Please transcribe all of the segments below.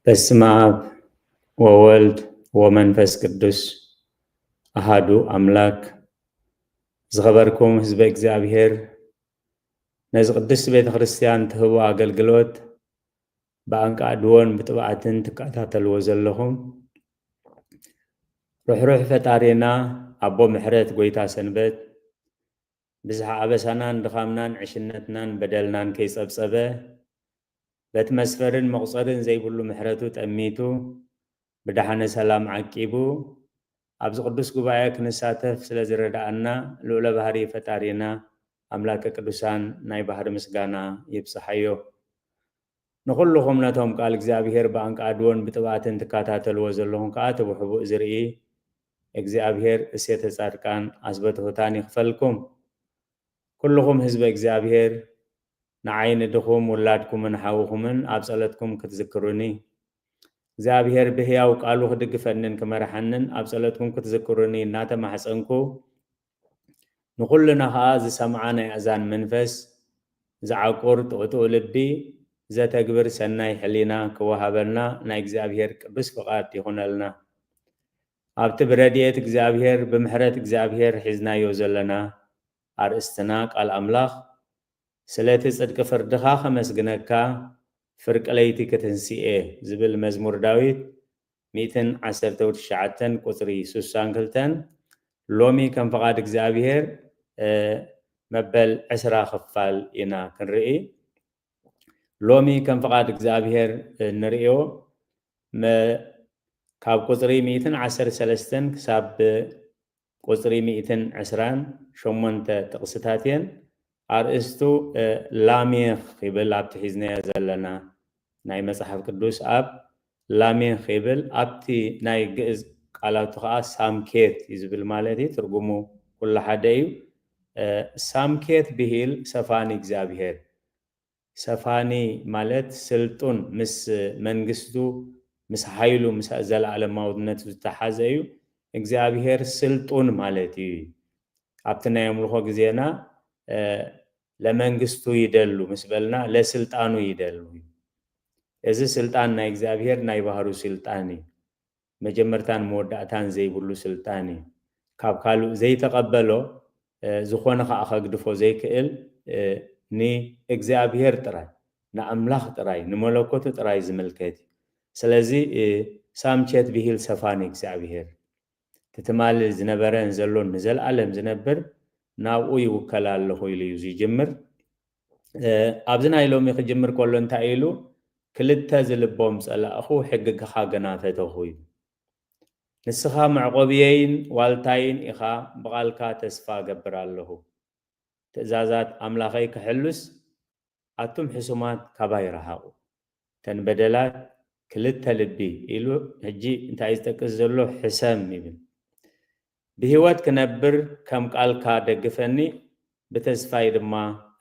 በስመ አብ ወወልድ ወመንፈስ ቅዱስ አሃዱ አምላክ። ዝኸበርኩም ህዝበ እግዚኣብሔር፣ ነዚ ቅድስቲ ቤተ ክርስቲያን ትህቦ ኣገልግሎት ብኣንቃዕድዎን ብጥብዓትን ትከታተልዎ ዘለኹም፣ ርሕሩሕ ፈጣሪና፣ ኣቦ ምሕረት፣ ጎይታ ሰንበት፣ ብዝሓ ኣበሳናን ድኻምናን ዕሽነትናን በደልናን ከይጸብጸበ፣ በቲ መስፈርን መቑጸርን ዘይብሉ ምሕረቱ ጠሚቱ፣ ብደሓነ ሰላም ዓቂቡ፣ ኣብዚ ቅዱስ ጉባኤ ክንሳተፍ ስለ ዝረድኣና፣ ልዑለ ባህሪ ፈጣሪና፣ ኣምላከ ቅዱሳን ናይ ባህሪ ምስጋና ይብጽሓዮ። ንኹልኹም ነቶም ቃል እግዚኣብሔር ብኣንቃድዎን ብጥብኣትን ትከታተልዎ ዘለኹም ከኣ፣ እቲ ብሕቡእ ዝርኢ እግዚኣብሔር እሴተ ጻድቃን ኣስበትሑታን ይኽፈልኩም። ኩልኹም ህዝበ እግዚኣብሔር፣ ንዓይ ንድኹም ውላድኩምን ሓውኹምን ኣብ ጸሎትኩም ክትዝክሩኒ፣ እግዚኣብሔር ብህያው ቃሉ ክድግፈንን ክመርሓንን ኣብ ጸሎትኩም ክትዝክሩኒ እናተማሕጸንኩ፣ ንኹልና ኸኣ ዝሰምዓ ናይ ኣእዛን መንፈስ፣ ዝዓቁር ጥቕጥቕ ልቢ፣ ዘተግብር ሰናይ ሕሊና ክወሃበልና ናይ እግዚኣብሔር ቅዱስ ፍቓድ ይኹነልና። ኣብቲ ብረድኤት እግዚኣብሔር፣ ብምሕረት እግዚኣብሔር ሒዝናዮ ዘለና ኣርእስትና ቃል ኣምላኽ፣ ስለቲ ጽድቂ ፍርድኻ ከመስግነካ፣ ፍርቂ ለይቲ ክትንስኤ ዝብል መዝሙር ዳዊት ሚእትን ዓሰርተ ትሽዓተን ቁጽሪ ስሳን ክልተን፣ ሎሚ ከም ፍቓድ እግዚኣብሔር፣ እ፣ መበል ዕስራ ክፋል ኢና ክንርኢ። ሎሚ ከም ፍቓድ እግዚኣብሔር እንርእዮ፣ መ-፣ ካብ ቁጽሪ ሚእትን ዓሰርተ ሰለስተን ክሳብ ቁጽሪ ሚእትን ዕስራን ሸሞንተ ጥቕስታት እየን። ኣርእስቱ፣ እ፣ ላሜኽ ይብል፣ ኣብቲ ሒዝናዮ ዘለና ናይ መጽሓፍ ቅዱስ ኣብ ላሜኽ ይብል። ኣብቲ ናይ ግእዝ ቃላቱ ኸኣ ሳምኬት እዩ ዝብል ማለት እዩ። ትርጉሙ ኩሉ ሓደ እዩ። እ፣ ሳምኬት ብሂል ሰፋኒ እግዚኣብሔር። ሰፋኒ ማለት ስልጡን፣ ምስ መንግስቱ፣ ምስ ሓይሉ፣ ምስ ዘለኣለማውነቱ ዝተሓዘ እዩ። እግዚኣብሔር ስልጡን ማለት እዩ። ኣብቲ ናይ ኣምልኾ ግዜና፣ እ፣ ለመንግስቱ ይደሉ ምስ በልና፣ ለስልጣኑ ይደሉ እዩ። እዚ ስልጣን ናይ እግዚኣብሔር ናይ ባህሩ ስልጣን እዩ። መጀመርታን መወዳእታን ዘይብሉ ስልጣን እዩ። ካብ ካልእ ዘይተቐበሎ፣ እ፣ ዝኾነ ኸኣ ከግድፎ ዘይክእል፣ እ፣ ንእግዚኣብሔር ጥራይ፣ ንኣምላኽ ጥራይ፣ ንመለኮቱ ጥራይ ዝምልከት እዩ። ስለዚ፣ እ፣ ሳምኬት ብሂል ሰፋኒ እግዚኣብሔር። እቲ ትማሊ ዝነበረን ዘሎን ንዘለኣለም ዝነብር ናብኡ ይውከል ኣለኹ ኢሉ እዩ ዝጅምር። እ፣ ኣብዚ ናይ ሎሚ ክጅምር ከሎ እንታይ ኢሉ? ክልተ ዝልቦም ጸላእኹ፣ ሕግኻ ግና ፈተኹ እዩ። ንስኻ መዕቆብየይን ዋልታይን ኢኻ፣ ብቓልካ ተስፋ እገብር ኣለኹ። ትእዛዛት ኣምላኸይ ክሕሉስ፣ ኣቱም ሕሱማት ካባይ ረሃቑ። እተን በደላት ክልተ ልቢ ኢሉ ሕጂ እንታይ እዩ ዝጠቅስ ዘሎ? ሕሰም ይብል። ብህይወት ክነብር ከም ቃልካ ደግፈኒ፣ ብተስፋይ ድማ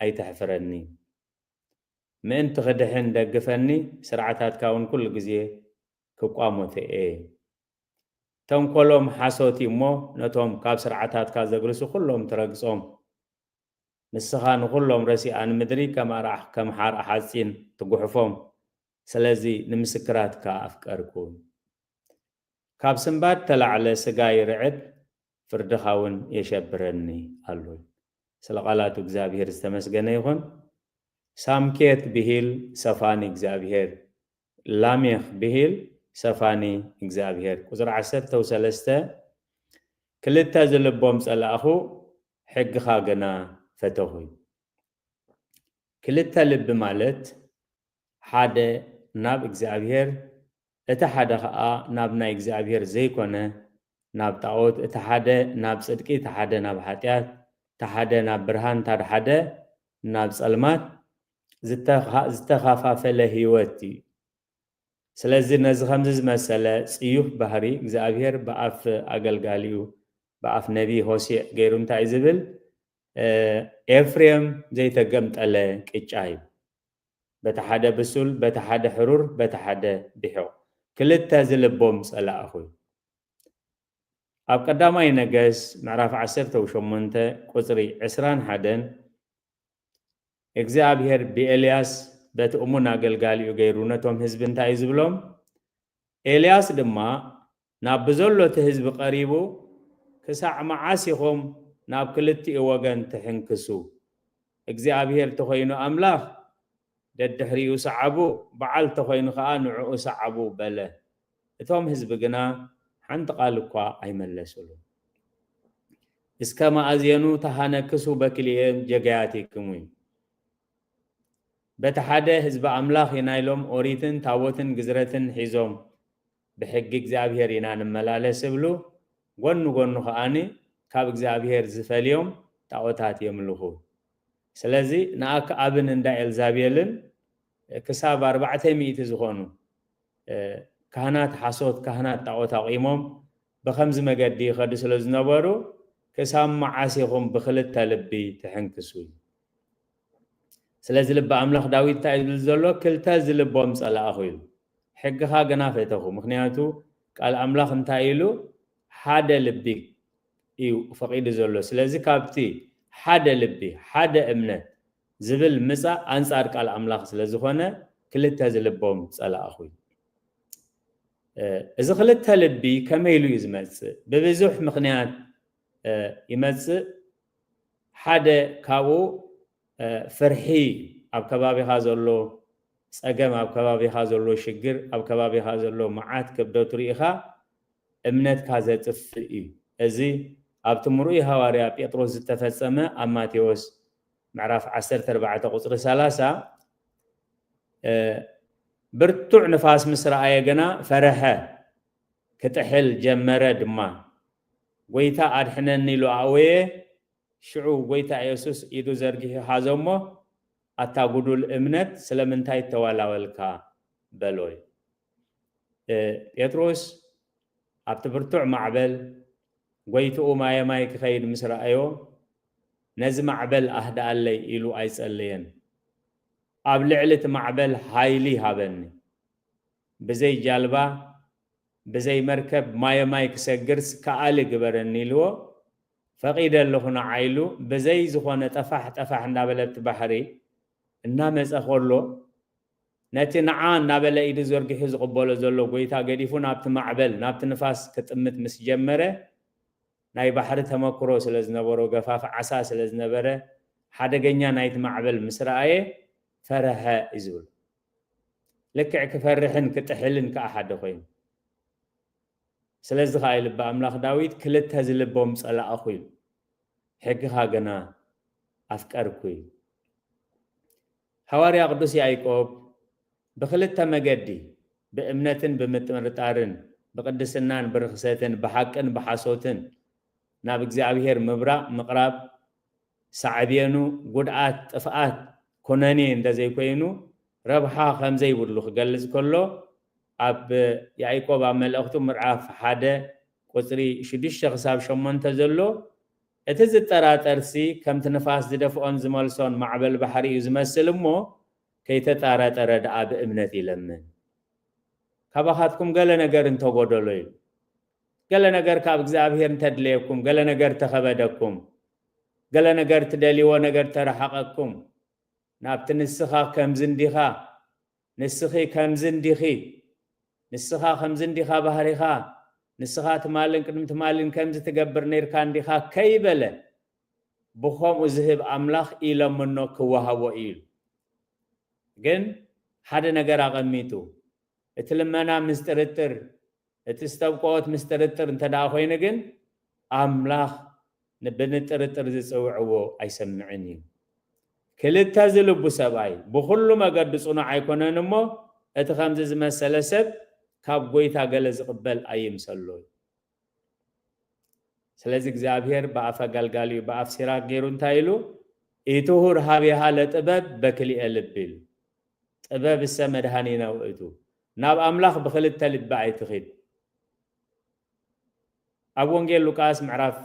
ኣይተሕፍረኒ። ምእንቲ ክድሕን ደግፈኒ፣ ስርዓታትካ እውን ኩሉ ግዜ ክቋሞተ እየ። ተንኮሎም ሓሶት እዩ እሞ፣ ነቶም ካብ ስርዓታትካ ዘግልሱ ኩሎም ትረግጾም። ንስኻ ንኹሎም ረሲኣ ንምድሪ ከም ኣርዓ-፣ ከም ሓርዓ ሓጺን ትጉሕፎም። ስለዚ ንምስክራትካ ኣፍቀርኩ። ካብ ስንባድ ተላዕለ ስጋ ይርዕድ፣ ፍርድኻ እውን የሸብረኒ ኣሎ። ስለ ቃላቱ እግዚኣብሔር ዝተመስገነ ይኹን። ሳምኬት ብሂል ሰፋኒ እግዚኣብሔር፣ ላሜኽ ብሂል ሰፋኒ እግዚኣብሔር። ቁጽሪ ዓሰርተ ሰለስተ፣ ክልተ ዝልቦም ጸላእኹ፣ ሕግኻ ግና ፈተኹ። ክልተ ልቢ ማለት፣ ሓደ ናብ እግዚኣብሔር፣ እቲ ሓደ ኸኣ ናብ ናይ እግዚኣብሔር ዘይኮነ፣ ናብ ጣዖት፣ እቲ ሓደ ናብ ጽድቂ፣ እቲ ሓደ ናብ ሓጢኣት፣ እቲ ሓደ ናብ ብርሃን፣ እቲ ሓደ ናብ ጸልማት ዝተኻ-፣ ዝተኸፋፈለ ህይወት እዩ። ስለዚ ነዚ ከምዚ ዝመሰለ ጽዩፍ ባህሪ እግዚኣብሔር ብኣፍ ኣገልጋሊኡ፣ ብኣፍ ነቢ ሆሴዕ ገይሩ እንታይ እዩ ዝብል? እ፣ ኤፍሬም ዘይተገምጠለ ቅጫ እዩ። በቲ ሓደ ብሱል፣ በቲ ሓደ ሕሩር፣ በቲ ሓደ ቢሑቕ። ክልተ ዝልቦም ጸላእኹ እዩ። ኣብ ቀዳማይ ነገስ ምዕራፍ ዓሰርተ ሸሞንተ ቁጽሪ ዕስራን ሓደን፣ እግዚኣብሔር ብኤልያስ በቲ እሙን ኣገልጋሊኡ ገይሩ ነቶም ህዝቢ እንታይ እዩ ዝብሎም? ኤልያስ ድማ ናብ ብዘሎ እቲ ህዝቢ ቀሪቡ፣ "ክሳዕ መዓስ ኢኹም ናብ ክልቲኡ ወገን ትሕንክሱ? እግዚኣብሄር ተኾይኑ ኣምላኽ፣ ደድሕሪኡ ሰዓቡ፣ በዓል ተኾይኑ ኸኣ ንዕኡ ሰዓቡ" በለ። እቶም ህዝቢ ግና ሓንቲ ቃል እኳ ኣይመለሱሉን። "እስከ መኣዝየኑ ተሃነክሱ በክልኤ ጀጋያቲክሙ" እዩ። በቲ ሓደ ህዝቢ ኣምላኽ ኢና ኢሎም ኦሪትን ታቦትን ግዝረትን ሒዞም ብሕጊ እግዚኣብሄር ኢና ንመላለስ እብሉ፣ ጎኑ ጎኑ ከኣኒ ካብ እግዚኣብሄር ዝፈልዮም ጣዖታት የምልኹ። ስለዚ ንኣክ ኣብን እንዳ ኤልዛቤልን ክሳብ ኣርባዕተ ሚእቲ ዝኾኑ፣ እ፣ ካህናት ሓሶት፣ ካህናት ጣዖት ኣቑሞም ብኸምዚ መገዲ ይኸዱ ስለ ዝነበሩ፣ "ክሳብ መዓስ ኢኹም ብኽልተ ልቢ ትሕንክሱ?" እዩ። ስለዚ ልቢ ኣምላኽ ዳዊት እንታይ ይብል ዘሎ? "ክልተ ዝልቦም ጸላእኹ" ኢሉ። "ሕግኻ ግና ፈተኹ"። ምኽንያቱ ቃል ኣምላኽ እንታይ ኢሉ? ሓደ ልቢ እዩ ፈቒዱ ዘሎ። ስለዚ ካብቲ ሓደ ልቢ፣ ሓደ እምነት ዝብል ምጻእ ኣንጻር ቃል ኣምላኽ ስለ ዝኾነ፣ "ክልተ ዝልቦም ጸላእኹ" እዩ። እ፣ እዚ ክልተ ልቢ ከመይ ኢሉ እዩ ዝመጽእ? ብብዙሕ ምኽንያት፣ እ፣ ይመጽእ። ሓደ ካብኡ፣ እ፣ ፍርሒ፣ ኣብ ከባቢኻ ዘሎ ጸገም፣ ኣብ ከባቢኻ ዘሎ ሽግር፣ ኣብ ከባቢኻ ዘሎ መዓት ክብደቱ ርኢኻ እምነትካ ዘጥፍእ እዩ። እዚ ኣብቲ ምሩይ ሃዋርያ ጴጥሮስ ዝተፈጸመ ኣብ ማቴዎስ ምዕራፍ ዓሰርተ ኣርባዕተ ቁጽሪ ሰላሳ፣ እ፣ ብርቱዕ ንፋስ ምስ ረኣየ ግና ፈረሐ፣ ክጥሕል ጀመረ ድማ። "ጐይታ ኣድሕነኒ" ኢሉ ኣእወየ። ሽዑ ጐይታ የሱስ ኢዱ ዘርጊሑ ሓዞ እሞ፣ "ኣታ ጉዱል እምነት፣ ስለምንታይ ተዋላወልካ?" በሎ እዩ። እ፣ ጴጥሮስ ኣብቲ ብርቱዕ ማዕበል ጐይትኡ ማየ ማይ ክኸይድ ምስ ረኣዮ፣ "ነዚ ማዕበል ኣህድኣለይ" ኢሉ ኣይጸለየን። "ኣብ ልዕሊ እቲ ማዕበል ሓይሊ ሃበኒ፣ ብዘይ ጃልባ፣ ብዘይ መርከብ ማየ ማይ ክሰግርስ ከኣሊ ግበረኒ" ኢልዎ። "ፈቒደ ኣለኹ ንዓ" ኢሉ፣ ብዘይ ዝኾነ ጠፋሕ ጠፋሕ እናበለ ኣብቲ ባሕሪ እናመጸ ከሎ፣ ነቲ ንዓ እናበለ ኢዱ ዘርጊሑ ዝቕበሎ ዘሎ ጐይታ ገዲፉ ናብቲ ማዕበል፣ ናብቲ ንፋስ ክጥምት ምስ ጀመረ፣ ናይ ባሕሪ ተመክሮ ስለ ዝነበሮ፣ ገፋፍ ዓሳ ስለ ዝነበረ፣ ሓደገኛ ናይቲ ማዕበል ምስ ረኣየ ፈረሐ እዩ ዝብል። ልክዕ ክፈርሕን ክጥሕልን ከኣ ሓደ ኮይኑ። ስለዚ ከኣ እዩ ልቢ ኣምላኽ ዳዊት፣ "ክልተ ዝልቦም ጸላእኹ" ኢሉ፣ "ሕግኻ ግና ኣፍቀርኩ" ኢሉ። ሃዋርያ ቅዱስ ያዕቆብ ብኽልተ መገዲ፣ ብእምነትን ብምጥርጣርን፣ ብቅድስናን ብርኽሰትን፣ ብሓቅን ብሓሶትን ናብ እግዚኣብሔር ምብራቕ ምቕራብ፣ ሳዕቤኑ ጉድኣት፣ ጥፍኣት፣ ኩነኔ እንተዘይኮይኑ ረብሓ ከም ዘይብሉ ክገልጽ ከሎ፣ ኣብ ያዕቆብ ኣብ መልእኽቱ ምዕራፍ ሓደ ቁጽሪ ሽዱሽተ ክሳብ ሸሞንተ ዘሎ፣ እቲ ዝጠራጠርሲ ከምቲ ንፋስ ዝደፍኦን ዝመልሶን ማዕበል ባሕሪ እዩ ዝመስል እሞ፣ ከይተጠራጠረ ደኣ ብእምነት ይለምን። ካባኻትኩም ገለ ነገር እንተጎደሎ ኢሉ፣ ገለ ነገር ካብ እግዚኣብሔር እንተድለየኩም፣ ገለ ነገር ተኸበደኩም፣ ገለ ነገር ትደልይዎ ነገር ተረሓቐኩም፣ ናብቲ ንስኻ ከምዚ እንዲኻ፣ ንስኺ ከምዚ እንዲኺ፣ ንስኻ ከምዚ እንዲኻ ባህሪኻ፣ ንስኻ ትማልን ቅድሚ ትማልን ከምዚ ትገብር ነይርካ እንዲኻ ከይበለ፣ ብኸምኡ ዝህብ ኣምላኽ ኢለምኖ ክወሃቦ እዩ ኢሉ። ግን ሓደ ነገር ኣቐሚጡ፣ እቲ ልመና ምስ ጥርጥር፣ እቲ ዝተብቅዖት ምስ ጥርጥር እንተ ደኣ ኮይኑ ግን፣ ኣምላኽ ን-፣ ብንጥርጥር ዝጽውዕዎ ኣይሰምዕን እዩ። ክልተ ዝልቡ ሰብኣይ ብኹሉ መገዱ ጽኑዕ ኣይኮነን እሞ፣ እቲ ከምዚ ዝመሰለ ሰብ ካብ ጐይታ ገለ ዝቕበል ኣይምሰሎ እዩ። ስለዚ እግዚኣብሔር ብኣፍ ኣገልጋሊኡ ብኣፍ ሲራክ ገይሩ እንታይ ኢሉ? "ኢትሁር ሀቤሃ ለጥበብ በክልኤ ልብ" ኢሉ። "ጥበብ እሰ መድኃኒነ ውእቱ"፣ ናብ ኣምላኽ ብኽልተ ልቢ ኣይትኺድ። ኣብ ወንጌል ሉቃስ ምዕራፍ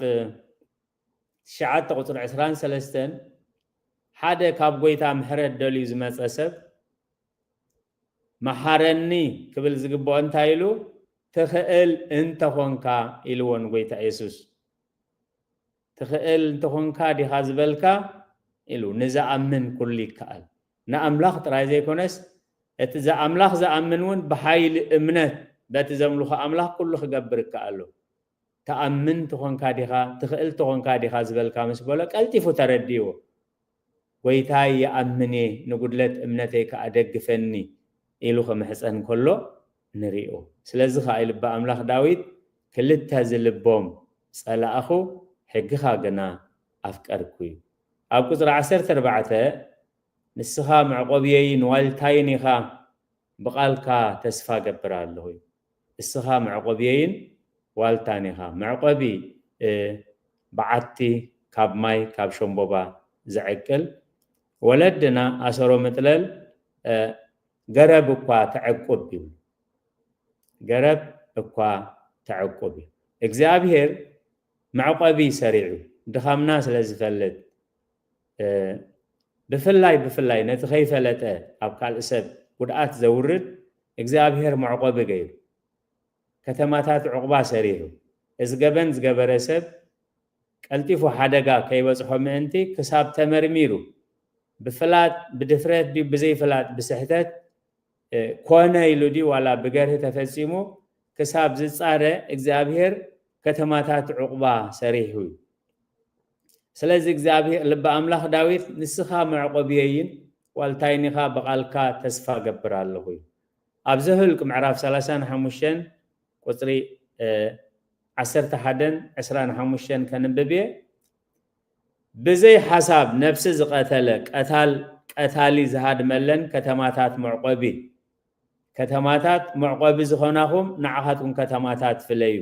ትሽዓተ ቁጽሪ ዕስራን ሰለስተን፣ ሓደ ካብ ጐይታ ምሕረት ደልዩ ዝመጸ ሰብ፣ "መሓረኒ" ክብል ዝግብኦ እንታይ ኢሉ? "ትኽእል እንተኾንካ" ኢልዎ ንጐይታ የሱስ። "ትኽእል እንተኾንካ ዲኻ ዝበልካ?" ኢሉ። ንዝኣምን ኩሉ ይከኣል። ንኣምላኽ ጥራይ ዘይኮነስ፣ እቲ ዝኣምላኽ ዝኣምን እውን ብሓይሊ እምነት በቲ ዘምልኾ ኣምላኽ ኩሉ ክገብር ይከኣሎ። ትኣምን ትኾንካ ዲኻ፣ ትኽእል ትኾንካ ዲኻ ዝበልካ ምስ በሎ ቀልጢፉ ተረዲዎ። ጎይታይ ይኣምን እየ፣ ንጉድለት እምነተይ ከኣ ደግፈኒ ኢሉ ክምሕጸን ከሎ ንሪኦ። ስለዚ ከኣ ልበ ኣምላኽ ዳዊት ክልተ ዝልቦም ጸላእኹ፣ ሕግኻ ግና ኣፍቀርኩ እዩ። ኣብ ቁጽሪ ዓሰርተ ኣርባዕተ ንስኻ መዕቆብየይን ዋልታይን ኢኻ፣ ብቓልካ ተስፋ ገብር ኣለኹ። እስኻ መዕቆብየይን ዋልታን ኢኻ። መዕቆቢ፣ እ፣ በዓቲ ካብ ማይ፣ ካብ ሸምቦባ ዘዕቅል። ወለድና ኣሰሮ ምጥለል፣ እ፣ ገረብ እኳ ተዕቁብ ይብሉ። ገረብ እኳ ተዕቁብ እዩ። እግዚኣብሔር መዕቆቢ ሰሪዑ፣ ድኻምና ስለ ዝፈልጥ፣ እ፣ ብፍላይ፣ ብፍላይ ነቲ ከይፈለጠ ኣብ ካልእ ሰብ ጉድኣት ዘውርድ እግዚኣብሔር መዕቆቢ ገይሩ። ከተማታት ዕቑባ ሰሪሑ። እዚ ገበን ዝገበረ ሰብ ቀልጢፉ ሓደጋ ከይበጽሖ ምእንቲ ክሳብ ተመርሚሩ፣ ብፍላጥ፣ ብድፍረት ድዩ ብዘይፍላጥ፣ ብስሕተት፣ እ፣ ኮነ ኢሉ ድዩ ዋላ ብገርሂ ተፈጺሙ ክሳብ ዝጻረ እግዚኣብሔር ከተማታት ዕቑባ ሰሪሑ እዩ። ስለዚ እግዚኣብሔር፣ ልበ ኣምላኽ ዳዊት፣ "ንስኻ መዕቆብየይን ዋልታይን ኢኻ፣ ብቓልካ ተስፋ እገብር ኣለኹ" እዩ። ኣብ ዘኍልቅ ምዕራፍ ሰላሳን ሓሙሽተን ቁጽሪ፣ እ፣ ዓሰርተ ሓደን ዕስራን ሓሙሽተን ከንብብ እየ። "ብዘይ ሓሳብ ነፍሲ ዝቐተለ ቀታል፣ ቀታሊ ዝሃድመለን ከተማታት መዕቆቢ፣ ከተማታት መዕቆቢ ዝኾናኹም ንዓኻትኩም ከተማታት ፍለዩ።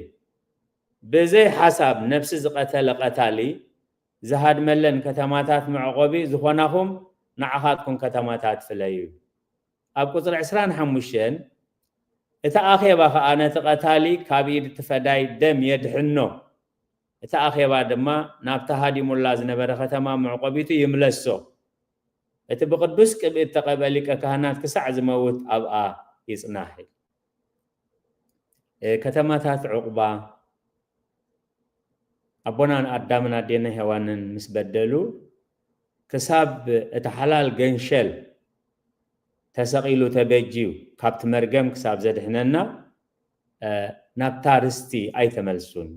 ብዘይ ሓሳብ ነፍሲ ዝቐተለ ቀታሊ ዝሃድመለን ከተማታት መዕቆቢ ዝኾናኹም ንዓኻትኩም ከተማታት ፍለዩ።" ኣብ ቁጽሪ ዕስራን ሓሙሽተን፣ "እቲ ኣኼባ ኸኣ ነቲ ቀታሊ ካብ ኢድ እቲ ፈዳይ ደም የድሕኖ፣ እቲ ኣኼባ ድማ ናብታ ሃዲሙላ ዝነበረ ከተማ መዕቆቢቱ ይምለሶ፣ እቲ ብቕዱስ ቅብኢ እተቐብአ ሊቀ ካህናት ክሳዕ ዝመውት ኣብኣ ይጽናሕ" ኢሉ። እ፣ ከተማታት ዕቑባ፣ ኣቦናን ኣዳምን ኣዴና ሄዋንን ምስ በደሉ፣ ክሳብ እቲ ሓላል ገንሸል ተሰቒሉ ተበጅዩ ካብቲ መርገም ክሳብ ዘድሕነና፣ እ፣ ናብታ ርስቲ ኣይተመልሱን።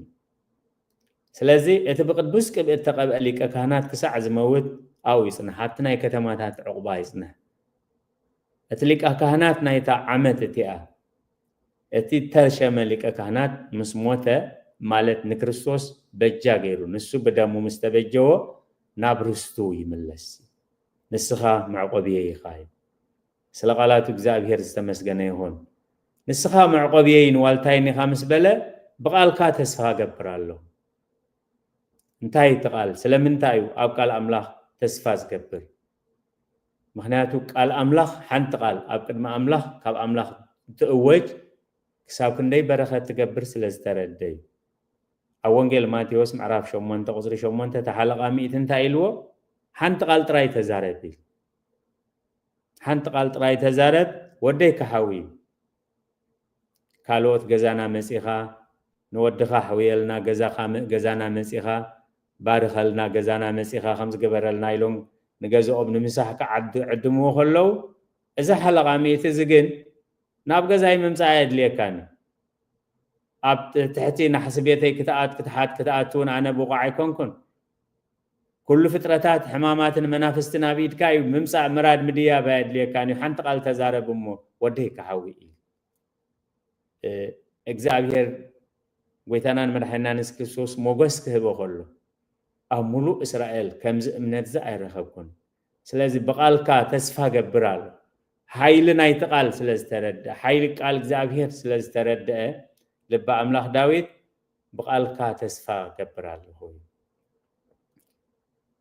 ስለዚ እቲ ብቅዱስ ቅብኢ እተቐብአ ሊቀ ካህናት ክሳዕ ዝመውት ኣብኡ ይጽናሕ፣ ኣብቲ ናይ ከተማታት ዕቑባ ይጽናሕ። እቲ ሊቀ ካህናት ናይታ ዓመት እቲኣ፣ እቲ እተሸመ ሊቀ ካህናት ምስ ሞተ፣ ማለት ንክርስቶስ በጃ ገይሩ፣ ንሱ ብደሙ ምስ ተበጀዎ ናብ ርስቱ ይምለስ። "ንስኻ መዕቆብየይ ኢኻ" እዩ። ስለ ቃላቱ እግዚኣብሔር ዝተመስገነ ይኹን። "ንስኻ መዕቆብየይን ዋልታይን ኢኻ" ምስ በለ፣ ብቓልካ ተስፋ እገብር ኣለኹ። እንታይ እቲ ቃል? ስለምንታይ እዩ ኣብ ቃል ኣምላኽ ተስፋ ዝገብር? ምኽንያቱ ቃል ኣምላኽ፣ ሓንቲ ቃል ኣብ ቅድሚ ኣምላኽ፣ ካብ ኣምላኽ ትእወጅ፣ ክሳብ ክንደይ በረኸት ትገብር ስለ ዝተረደ እዩ። ኣብ ወንጌል ማቴዎስ ምዕራፍ ሸሞንተ ቁጽሪ ሸሞንተ፣ እቲ ሓለቓ ሚእቲ እንታይ ኢልዎ? "ሓንቲ ቃል ጥራይ ተዛረብ" ኢሉ። "ሓንቲ ቃል ጥራይ ተዛረብ፣ ወደይ ክሓዊ እዩ። ካልኦት ገዛና መጺኻ፣ ንወድኻ ኣሕውየልና፣ ገዛኻ መ-፣ ገዛና መጺኻ፣ ባርኸልና፣ ገዛና መጺኻ፣ ከምዚ ግበረልና" ኢሎም ንገዛኦም ንምሳሕ ክዓድ-፣ ዕድምዎ ከለዉ፣ እዚ ሓለቓ ሚእቲ እዚ ግን ናብ ገዛይ ምምጻእ ኣየድልየካን እዩ። ኣብ ት-፣ ትሕቲ ናሕሲ ቤተይ ክትኣት-፣ ክትሓት-፣ ክትኣቱ እውን ኣነ ብቑዕ ኣይኮንኩን። ኩሉ ፍጥረታት፣ ሕማማትን መናፍስትን ኣብ ኢድካ እዩ። ምምጻእ፣ ምራድ፣ ምድያብ ኣየድልየካን እዩ። ሓንቲ ቃል ተዛረብ እሞ ወደይ ክሓዊ እዩ። እ፣ እግዚኣብሔር ጎይታናን መድሓኒናን የሱስ ክርስቶስ ሞገስ ክህቦ ከሎ፣ ኣብ ሙሉእ እስራኤል ከምዚ እምነት እዚ ኣይረኸብኩን። ስለዚ ብቓልካ ተስፋ ገብር ኣሎ። ሓይሊ ናይቲ ቃል ስለ ዝተረድአ፣ ሓይሊ ቃል እግዚኣብሔር ስለ ዝተረድአ፣ ልበ ኣምላኽ ዳዊት ብቓልካ ተስፋ ገብር ኣለኹ።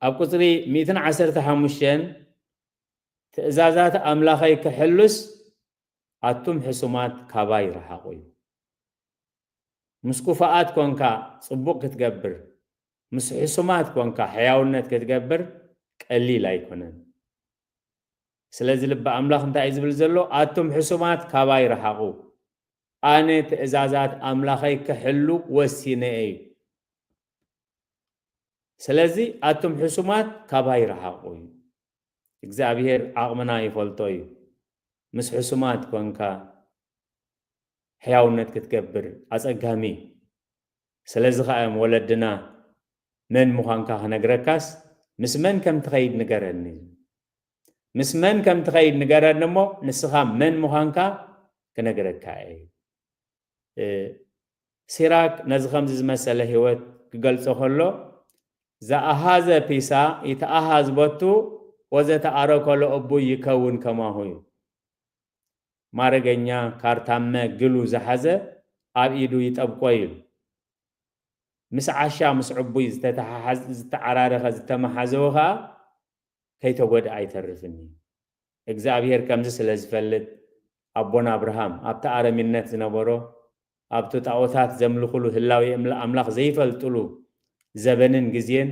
ኣብ ቁጽሪ ሚእትን ዓሰርተ ሓሙሽተን፣ "ትእዛዛት ኣምላኸይ ክሕሉስ ኣቱም ሕሱማት ካባይ ርሓቑ" እዩ። ምስ ክፉኣት ኮንካ ጽቡቕ ክትገብር፣ ምስ ሕሱማት ኮንካ ሕያውነት ክትገብር ቀሊል ኣይኮነን። ስለዚ ልቢ ኣምላኽ እንታይ እዩ ዝብል ዘሎ? ኣቱም ሕሱማት ካባይ ርሓቑ፣ ኣነ ትእዛዛት ኣምላኸይ ክሕሉ ወሲነ እዩ። ስለዚ ኣቱም ሕሱማት ካባይ ርሓቑ እዩ። እግዚኣብሔር ዓቕምና ይፈልጦ እዩ። ምስ ሕሱማት ኮንካ፣ ሕያውነት ክትገብር ኣጸጋሚ እዩ። ስለዚ ኸኣ እዮም ወለድና መን ምዃንካ ክነግረካስ ምስ መን ከም ትኸይድ ንገረኒ። ምስ መን ከም ትኸይድ ንገረኒ እሞ ንስኻ መን ምዃንካ ክነግረካ እየ። እ፣ ሲራክ ነዚ ከምዚ ዝመሰለ ህይወት ክገልጾ ከሎ፣ "ዘኣሃዘ ፒሳ ይተኣሃዝ ቦቱ ወዘተኣረከሎ እቡይ ይከውን ከማሁ" እዩ። ማረገኛ ካርታመ ግሉ ዝሓዘ ኣብ ኢዱ ይጠብቆ እዩ። ምስ ዓሻ ምስ ዕቡይ ዝተተሓሓዝ-፣ ዝተዓራረኸ ዝተመሓዘወ ኸኣ ከይተጎድኣ ኣይተርፍን እዩ። እግዚኣብሔር ከምዚ ስለ ዝፈልጥ ኣቦና ኣብርሃም ኣብቲ ኣረሚነት ዝነበሮ ኣብቲ ጣዖታት ዘምልኹሉ ህላዌ እምላ-፣ ኣምላኽ ዘይፈልጥሉ ዘበንን ግዜን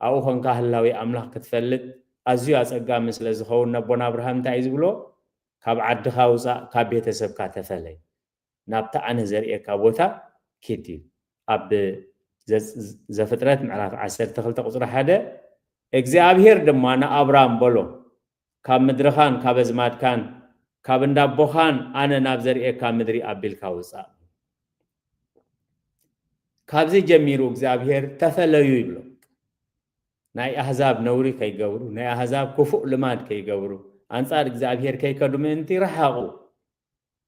ኣብኡ ኾንካ ህላዌ ኣምላኽ ክትፈልጥ ኣዝዩ ኣጸጋሚ ስለ ዝኸውን ነቦና ኣብርሃም እንታይ እዩ ዝብሎ? "ካብ ዓድኻ ውጻእ፣ ካብ ቤተሰብካ ተፈለይ፣ ናብቲ ኣነ ዘርእየካ ቦታ ኪድ" እዩ። ኣብ ዘ-፣ ዘፍጥረት ምዕራፍ ዓሰርተ ክልተ ቁጽሪ ሓደ፣ "እግዚኣብሔር ድማ ንኣብራም በሎ፣ ካብ ምድርኻን ካብ ኣዝማድካን ካብ እንዳቦኻን ኣነ ናብ ዘርእየካ ምድሪ ኣቢልካ ውጻእ።" ካብዚ ጀሚሩ እግዚኣብሔር "ተፈለዩ" ይብሎ። ናይ ኣህዛብ ነውሪ ከይገብሩ፣ ናይ ኣህዛብ ክፉእ ልማድ ከይገብሩ፣ ኣንጻር እግዚኣብሔር ከይከዱ ምእንቲ ረሓቑ።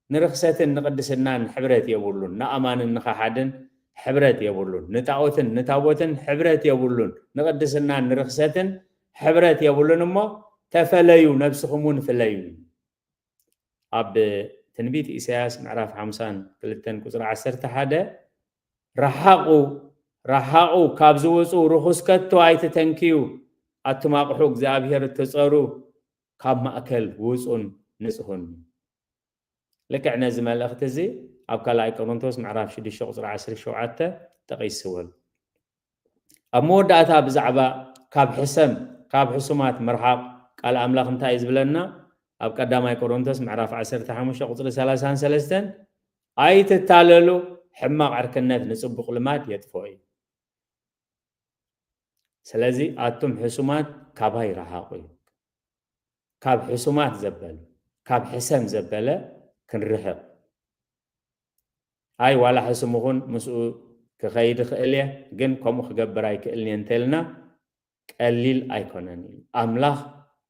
ንርኽሰትን ንቕድስናን ሕብረት የብሉን፣ ንኣማንን ንኸሓድን ሕብረት የብሉን፣ ንጣኦትን ንታቦትን ሕብረት የብሉን፣ ንቕድስናን ንርኽሰትን ሕብረት የብሉን። እሞ "ተፈለዩ፣ ነብስኹም እውን ፍለዩ" እዩ። ኣብ ትንቢት ኢሳያስ ምዕራፍ ሓምሳን ክልተን ቁጽሪ ዓሰርተ ሓደ፣ "ረሓቑ፣ ረሓቑ፣ ካብ ዝውጹ ርኹስ ከቶ ኣይትተንክዩ፣ ኣቱም ኣቕሑ እግዚኣብሔር እትጸሩ፣ ካብ ማእከል ውጹን ንጽሁን።" ልክዕ ነዚ መልእኽቲ እዚ ኣብ ካልኣይ ቆሮንቶስ ምዕራፍ ሽዱሽተ ቁጽሪ ዓሰርተ ሸውዓተ ጠቒስዎ ኣሎ። ኣብ መወዳእታ ብዛዕባ ካብ ሕሰም፣ ካብ ሕሱማት ምርሓቕ ቃል ኣምላኽ እንታይ እዩ ዝብለና? ኣብ ቀዳማይ ቆሮንቶስ ምዕራፍ ዓሰርተ ሓሙሽተ ቁጽሪ ሰላሳን ሰለስተን፣ "ኣይትታለሉ፣ ሕማቕ ዕርክነት ንጽቡቕ ልማድ የጥፍኦ" እዩ። ስለዚ ኣቱም ሕሱማት ካባይ ረሓቑ እዩ። ካብ ሕሱማት ዘበለ፣ ካብ ሕሰም ዘበለ ክንርሕቕ። ኣይ ዋላ ሕሱም ይኹን ምስኡ ክኸይድ እኽእል እየ፣ ግን ከምኡ ክገብር ኣይክእልን እየ እንተልና ቀሊል ኣይኮነን እዩ። ኣምላኽ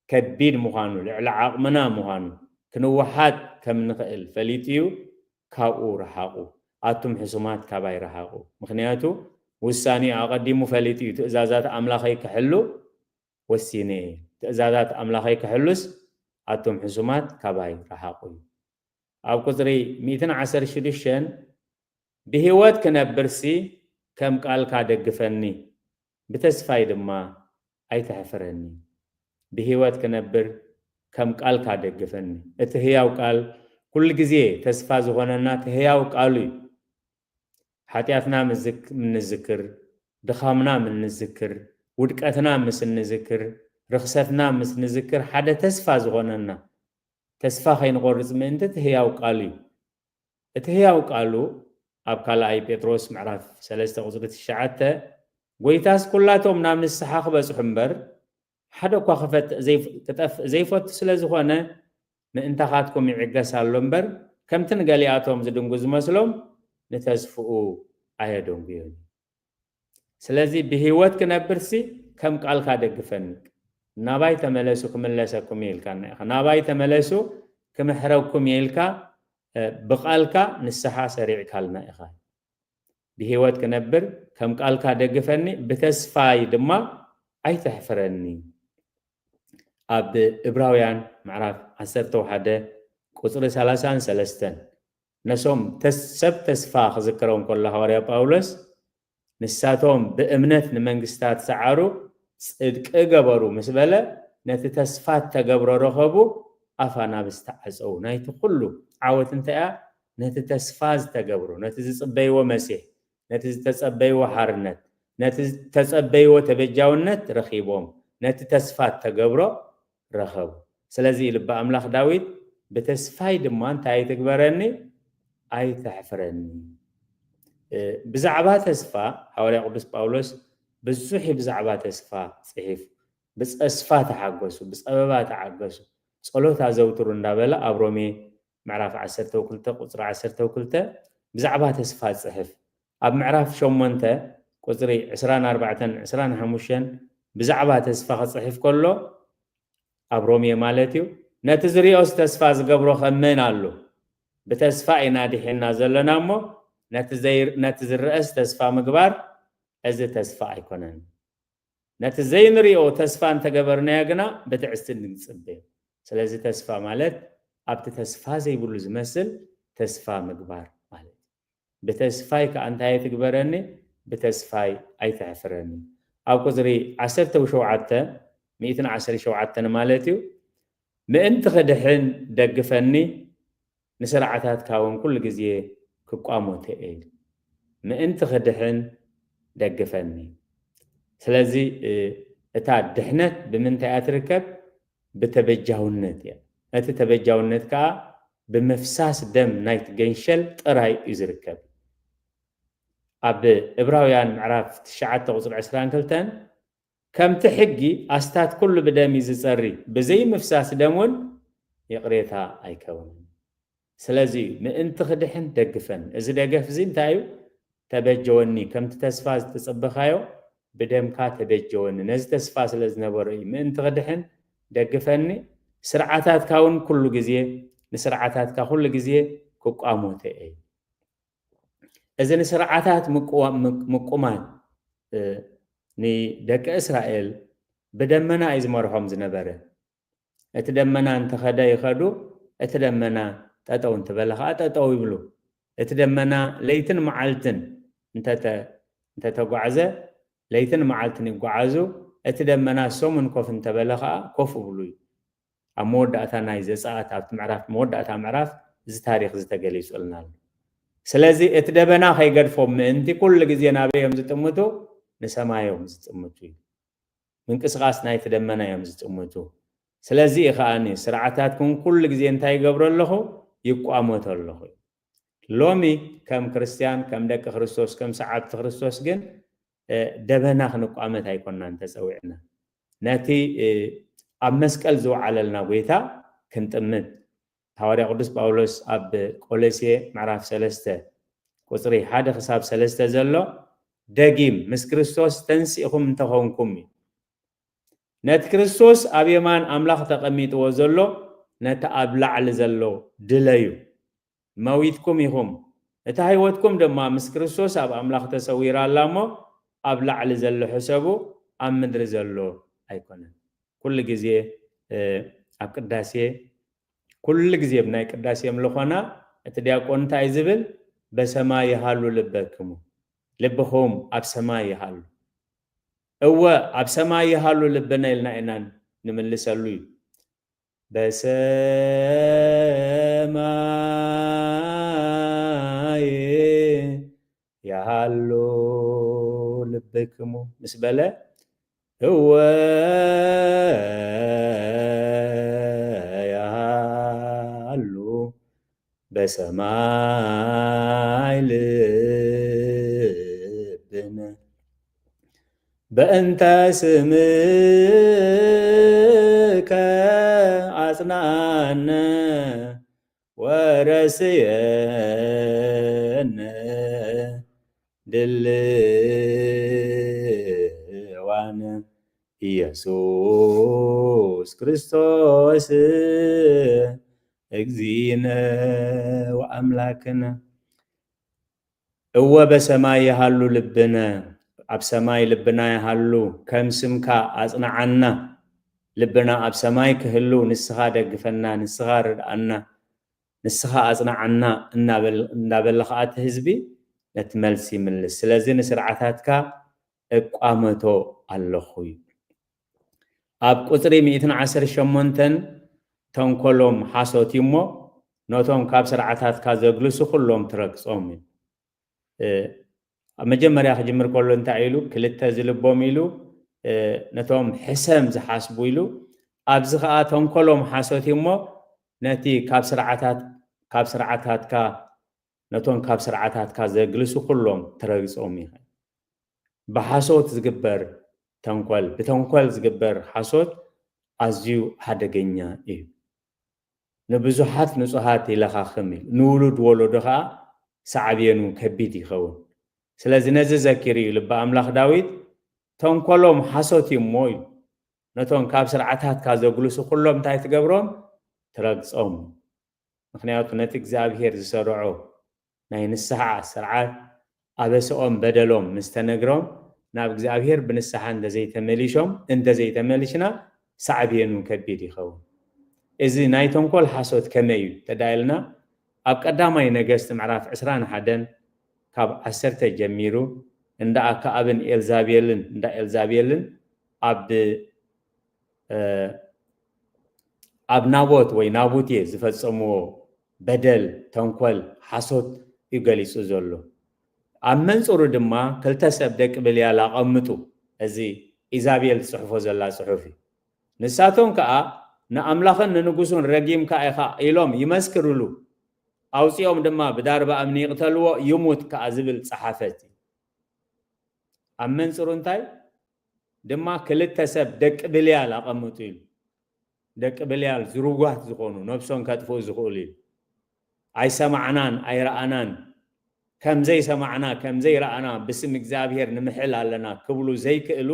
ከቢድ ምዃኑ፣ ልዕሊ ዓቕምና ምዃኑ፣ ክንወሓጥ ከም ንኽእል ፈሊጡ እዩ። ካብኡ ረሓቑ። ኣቱም ሕሱማት ካባይ ረሓቑ። ምኽንያቱ ውሳኔኡ ኣቐዲሙ ፈሊጡ እዩ። ትእዛዛት ኣምላኸይ ክሕሉ ወሲነ እየ። ትእዛዛት ኣምላኸይ ክሕሉስ ኣቱም ሕሱማት ካባይ ረሓቑ እዩ። ኣብ ቁጽሪ ሚእትን ዓሰርተ ሽዱሽተን፣ "ብህይወት ክነብርሲ ከም ቃልካ ደግፈኒ፣ ብተስፋይ ድማ ኣይተሕፍረኒ።" ብህይወት ክነብር ከም ቃልካ ደግፈኒ። እቲ ህያው ቃል ኩሉ ግዜ ተስፋ ዝኾነና እቲ ህያው ቃሉ እዩ። ሓጢኣትና ምዝክ-፣ ምንዝክር፣ ድኻምና ምንዝክር፣ ውድቀትና ምስ እንዝክር፣ ርኽሰትና ምስ ንዝክር፣ ሓደ ተስፋ ዝኾነና፣ ተስፋ ከይንቆርጽ ምእንቲ እቲ ህያው ቃሉ እዩ። እቲ ህያው ቃሉ ኣብ ካልኣይ ጴጥሮስ ምዕራፍ ሰለስተ ቁጽሪ ትሽዓተ፣ "ጎይታስ ኩላቶም ናብ ንስሓ ክበጽሑ እምበር፣ ሓደ እኳ ክፈት-፣ ዘይፍ-፣ ክጠፍእ ዘይፈቱ ስለ ዝኾነ፣ ምእንታኻትኩም ይዕገስ ኣሎ እምበር፣ ከምቲ ንገሊኣቶም ዝድንጉ ዝመስሎም፣ ንተስፍኡ ኣየደንጉዮን እዩ። ስለዚ ብህይወት ክነብርሲ ከም ቃልካ ደግፈኒ። ናባይ ተመለሱ ክምለሰኩም እየ" ኢልካና ኢኻ። ናባይ ተመለሱ ክምሕረኩም እየ ኢልካ፣ እ፣ ብቓልካ ንስሓ ሰሪዕካልና ኢኻ። "ብህይወት ክነብር ከም ቃልካ ደግፈኒ፣ ብተስፋይ ድማ ኣይተሕፍረኒ።" ኣብ እብራውያን ምዕራፍ ዓሰርተ ሓደ ቁጽሪ ሰላሳን ሰለስተን፣ ነሶም ተስ-፣ ሰብ ተስፋ ክዝክሮም ከሎ ሃዋርያ ጳውሎስ፣ "ንሳቶም ብእምነት ንመንግስታት ሰዓሩ፣ ጽድቂ ገበሩ" ምስ በለ፣ ነቲ ተስፋ እተገብሮ ረኸቡ፣ ኣፍ ኣናብስ ተዓጸዉ። ናይቲ ኩሉ ዓወት እንታይ እያ? ነቲ ተስፋ ዝተገብሮ፣ ነቲ ዝጽበይዎ መሲሕ፣ ነቲ ዝተጸበይዎ ሓርነት፣ ነቲ ዝተጸበይዎ ተበጃውነት ረኺቦም፣ ነቲ ተስፋ እተገብሮ ረኸቡ። ስለዚ ልቢ ኣምላኽ ዳዊት፣ "ብተስፋይ ድማ እንታይ ኣይትግበረኒ? ኣይተሕፍረኒ።" እ፣ ብዛዕባ ተስፋ ሃዋርያ ቅዱስ ጳውሎስ ብዙሕ እዩ ብዛዕባ ተስፋ ጽሒፉ። "ብጸስፋ ተሓገሱ፣ ብጸበባ ተዓገሱ፣ ጸሎት ኣዘውትሩ" እንዳበለ ኣብ ሮሜ ምዕራፍ ዓሰርተ ክልተ ቁፅሪ ዓሰርተ ክልተ ብዛዕባ ተስፋ ጽሕፍ። ኣብ ምዕራፍ ሸሞንተ ቁፅሪ ዕስራን ኣርባዕተን ዕስራን ሓሙሽተን ብዛዕባ ተስፋ ክፅሕፍ ከሎ፣ ኣብ ሮሜ ማለት እዩ፣ ነቲ ዝሪኦስ ተስፋ ዝገብሮ ከመን ኣሎ? ብተስፋ ኢና ድሒና ዘለና እሞ፣ ነቲ ዘይ-፣ ነቲ ዝረአስ ተስፋ ምግባር፣ እዚ ተስፋ ኣይኮነን። ነቲ ዘይንሪኦ ተስፋ እንተገበርናዮ ግና ብትዕስቲ ንጽበ። ስለዚ ተስፋ ማለት ኣብቲ ተስፋ ዘይብሉ ዝመስል ተስፋ ምግባር ማለት እዩ። ብተስፋይ ከኣ እንታይ ኣይትግበረኒ፣ ብተስፋይ ኣይተሕፍረኒ። ኣብ ቁጽሪ ዓሰርተ ሸውዓተ፣ ሚእትን ዓሰርተ ሸውዓተን ማለት እዩ፣ ምእንቲ ክድሕን ደግፈኒ፣ ንስርዓታትካ እውን ኩሉ ግዜ ክቋሞተ እየ። ምእንቲ ክድሕን ደግፈኒ። ስለዚ፣ እ፣ እታ ድሕነት ብምንታይ እያ ትርከብ? ብተበጃውነት እያ። እቲ ተበጃውነት ከኣ ብምፍሳስ ደም ናይቲ ገንሸል ጥራይ እዩ ዝርከብ። ኣብ ዕብራውያን ምዕራፍ ትሽዓተ ቁጽሪ ዕስራን ክልተን፣ ከምቲ ሕጊ ኣስታት ኩሉ ብደም እዩ ዝጸሪ፣ ብዘይ ምፍሳስ ደም እውን ይቕሬታ ኣይከውንን። ስለዚ እዩ፣ ምእንቲ ክድሕን ደግፈን። እዚ ደገፍ እዚ እንታይ እዩ? ተበጀወኒ፣ ከምቲ ተስፋ ዝተጸበኻዮ ብደምካ ተበጀወኒ። ነዚ ተስፋ ስለ ዝነበሮ እዩ፣ ምእንቲ ክድሕን ደግፈኒ፣ ስርዓታትካ እውን ኩሉ ግዜ፣ ንስርዓታትካ ኩሉ ግዜ ክቋሞተ እየ። እዚ ንስርዓታት ምቁዋ-፣ ምቅ-፣ ምቁማት፣ እ፣ ንደቂ እስራኤል ብደመና እዩ ዝመርሖም ዝነበረ። እቲ ደመና እንተኸደ ይኸዱ፣ እቲ ደመና ጠጠው እንተበለ ኸዓ ጠጠው ይብሉ። እቲ ደመና ለይትን መዓልትን እንተተ-፣ እንተተጓዕዘ፣ ለይትን መዓልትን ይጓዓዙ። እቲ ደመና ሰሙን ኮፍ እንተበለ ኸዓ ኮፍ ይብሉ እዩ። ኣብ መወዳእታ ናይ ዘጸኣት፣ ኣብቲ ምዕራፍ፣ መወዳእታ ምዕራፍ፣ እዚ ታሪኽ እዚ ተገሊጹልና ኣሎ። ስለዚ እቲ ደበና ከይገድፎም ምእንቲ ኩሉ ግዜ ናበይ እዮም ዝጥምቱ? ንሰማይ እዮም ዝጥምቱ እዩ። ምንቅስቓስ ናይቲ ደመና እዮም ዝጥምቱ። ስለዚ እዩ ከኣኒ ስርዓታትኩም ኩሉ ግዜ እንታይ ይገብሮ ኣለኹ? ይቋመቶ ኣለኹ። ሎሚ ከም ክርስትያን፣ ከም ደቂ ክርስቶስ፣ ከም ሰዓብቲ ክርስቶስ ግን፣ እ፣ ደበና ክንቋመት ኣይኮናን ተጸዊዕና። ነቲ፣ እ፣ ኣብ መስቀል ዝወዓለልና ጎይታ ክንጥምት። ሃዋርያ ቅዱስ ጳውሎስ ኣብ ቆሎሴ ምዕራፍ ሰለስተ ቁጽሪ ሓደ ክሳብ ሰለስተ ዘሎ፣ ደጊም ምስ ክርስቶስ ተንሲእኹም እንተኾንኩም እዩ። ነቲ ክርስቶስ ኣብ የማን ኣምላኽ ተቐሚጥዎ ዘሎ፣ ነቲ ኣብ ላዕሊ ዘሎ ድለዩ። መዊትኩም ኢኹም፣ እታ ህይወትኩም ድማ ምስ ክርስቶስ ኣብ ኣምላኽ ተሰዊራ ኣላ እሞ፣ ኣብ ላዕሊ ዘሎ ሕሰቡ፣ ኣብ ምድሪ ዘሎ ኣይኮነን። ኩሉ ግዜ፣ እ፣ ኣብ ቅዳሴ፣ ኩሉ ግዜ ብናይ ቅዳሴ ኣምልኾና እቲ ዲያቆን እንታይ ዝብል? "በሰማይ ይሃሉ ልበክሙ"፣ ልብኹም ኣብ ሰማይ ይሃሉ። እወ፣ ኣብ ሰማይ ይሃሉ ልብና ኢልና ኢና ንምልሰሉ እዩ። በሰማይ ይሃሉ ልብክሙ ምስ በለ፣ እወ ይሃሉ በሰማይ ልብነ በእንተ ስምከ ኣጽናነ ወረስየነ ድልዋነ ኢየሱስ ክርስቶስ እግዚእነ ወኣምላክነ። እወ በሰማይ ይሃሉ ልብነ፣ ኣብ ሰማይ ልብና ይሃሉ፣ ከም ስምካ ኣጽንዓና፣ ልብና ኣብ ሰማይ ክህሉ ንስኻ ደግፈና፣ ንስኻ ርድኣና፣ ንስኻ ኣጽንዓና እናበል-፣ እናበለ ኸኣ እቲ ህዝቢ ነቲ መልሲ ይምልስ። ስለዚ ንስርዓታትካ እቋመቶ ኣለኹ እዩ። ኣብ ቁጽሪ ሚእትን ዓሰርተ ሸሞንተን ተንኮሎም ሓሶት እዩ እሞ፣ ነቶም ካብ ስርዓታትካ ዘግልሱ ኩሎም ትረግጾም እዩ። እ፣ ኣብ መጀመርያ ክጅምር ከሎ እንታይ ኢሉ? ክልተ ዝልቦም ኢሉ፣ እ፣ ነቶም ሕሰም ዝሓስቡ ኢሉ፣ ኣብዚ ኸኣ ተንኮሎም ሓሶት እዩ እሞ፣ ነቲ ካብ ስርዓታት-፣ ካብ ስርዓታትካ፣ ነቶም ካብ ስርዓታትካ ዘግልሱ ኩሎም ትረግጾም ኢኻ። ብሓሶት ዝግበር ተንኮል፣ ብተንኮል ዝግበር ሓሶት ኣዝዩ ሓደገኛ እዩ። ንብዙሓት ንጹሃት ይለኻኽም እዩ፣ ንውሉድ ወለዶ ኸኣ ሳዕቤኑ ከቢድ ይኸውን። ስለዚ ነዚ ዘኪሩ እዩ ልቢ ኣምላኽ ዳዊት፣ ተንኮሎም ሓሶት እዩ እሞ እዩ፣ ነቶም ካብ ስርዓታትካ ዘግልሱ ኩሎም እንታይ ትገብሮም? ትረግጾም። ምኽንያቱ ነቲ እግዚኣብሔር ዝሰርዖ ናይ ንስሓ ስርዓት ኣበስኦም በደሎም ምስ ተነግሮም ናብ እግዚኣብሔር ብንስሓ እንተዘይተመሊሾም እንተዘይተመሊሽና ሳዕቤኑ ከቢድ ይኸውን። እዚ ናይ ተንኮል ሓሶት ከመይ እዩ ተዳይልና ኣብ ቀዳማይ ነገስት ምዕራፍ ዕስራን ሓደን ካብ ዓሰርተ ጀሚሩ እንዳ ኣከኣብን ኤልዛቤልን እንዳ ኤልዛቤልን ኣብ ኣብ ናቦት ወይ ናቡቴ ዝፈጸምዎ በደል፣ ተንኮል፣ ሓሶት እዩ ገሊጹ ዘሎ። ኣብ መንጽሩ ድማ ክልተ ሰብ ደቂ ብልያል ኣቐምጡ። እዚ ኢዛቤል ትጽሕፎ ዘላ ጽሑፍ እዩ። ንሳቶም ከኣ ንኣምላኽን ንንጉሱን ረጊምካ ኢኻ ኢሎም ይመስክርሉ። ኣውጺኦም ድማ ብዳርባ እምኒ ይቕተልዎ ይሙት ከኣ ዝብል ጸሓፈት እዩ። ኣብ መንጽሩ እንታይ ድማ ክልተ ሰብ ደቂ ብልያል ኣቐምጡ ኢሉ። ደቂ ብልያል ዝርጓት ዝኾኑ ነብሶም ከጥፍኡ ዝኽእሉ እዩ። ኣይሰማዕናን ኣይረኣናን፣ ከምዘይሰማዕና ከምዘይረኣና ብስም እግዚኣብሔር ንምሕል ኣለና ክብሉ ዘይክእሉ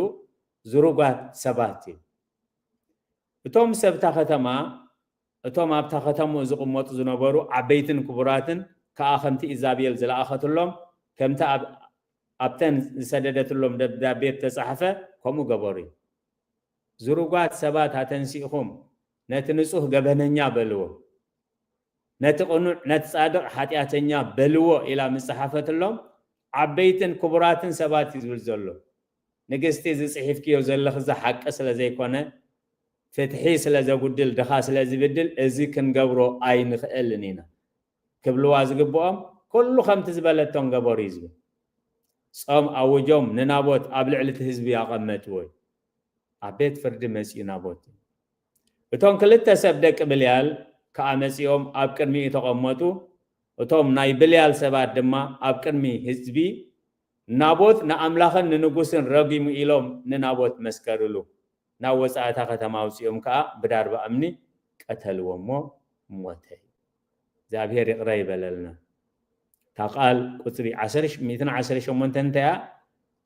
ዝርጓት ሰባት እዩ። እቶም ሰብታ ከተማ እቶም ኣብታ ከተምኡ ዝቕመጡ ዝነበሩ ዓበይትን ክቡራትን ከኣ ከምቲ ኢዛቤል ዝለኣኸትሎም ከምቲ ኣብተን ዝሰደደትሎም ደብዳቤ ተጻሕፈ ከምኡ ገበሩ እዩ። ዝሩጓት ሰባት ኣተንሲእኹም ነቲ ንጹህ ገበነኛ በልዎ፣ ነቲ ቅኑዕ ነቲ ጻድቕ ሓጢኣተኛ በልዎ ኢላ ምጽሓፈትሎም ዓበይትን ክቡራትን ሰባት እዩ ዝብል ዘሎ። ንግስቲ እዚ ጽሒፍክዮ ዘለኽ እዚ ሓቂ ስለ ዘይኮነ ፍትሒ ስለ ዘጉድል ድኻ ስለ ዝብድል እዚ ክንገብሮ ኣይንኽእልን ኢና ክብልዋ ዝግብኦም ኩሉ ከምቲ ዝበለቶም ገበሩ እዩ ዝብል። ጾም ኣውጆም ንናቦት ኣብ ልዕሊ እቲ ህዝቢ ኣቐመጥዎ እዩ። ኣብ ቤት ፍርዲ መጺኡ ናቦት እዩ። እቶም ክልተ ሰብ ደቂ ብልያል ከኣ መጺኦም ኣብ ቅድሚኡ ተቐመጡ። እቶም ናይ ብልያል ሰባት ድማ ኣብ ቅድሚ ህዝቢ ናቦት ንኣምላኽን ንንጉስን ረጊሙ ኢሎም ንናቦት መስከርሉ። ናብ ወጻእታ ከተማ ኣውጺኦም ከኣ ብዳርባ እምኒ ቀተልዎ እሞ ሞተ። እግዚኣብሔር ይቕረ ይበለልና። እታ ቃል ቁጽሪ ሚእትን ዓሰርተ ሸሞንተን እንታይ እያ?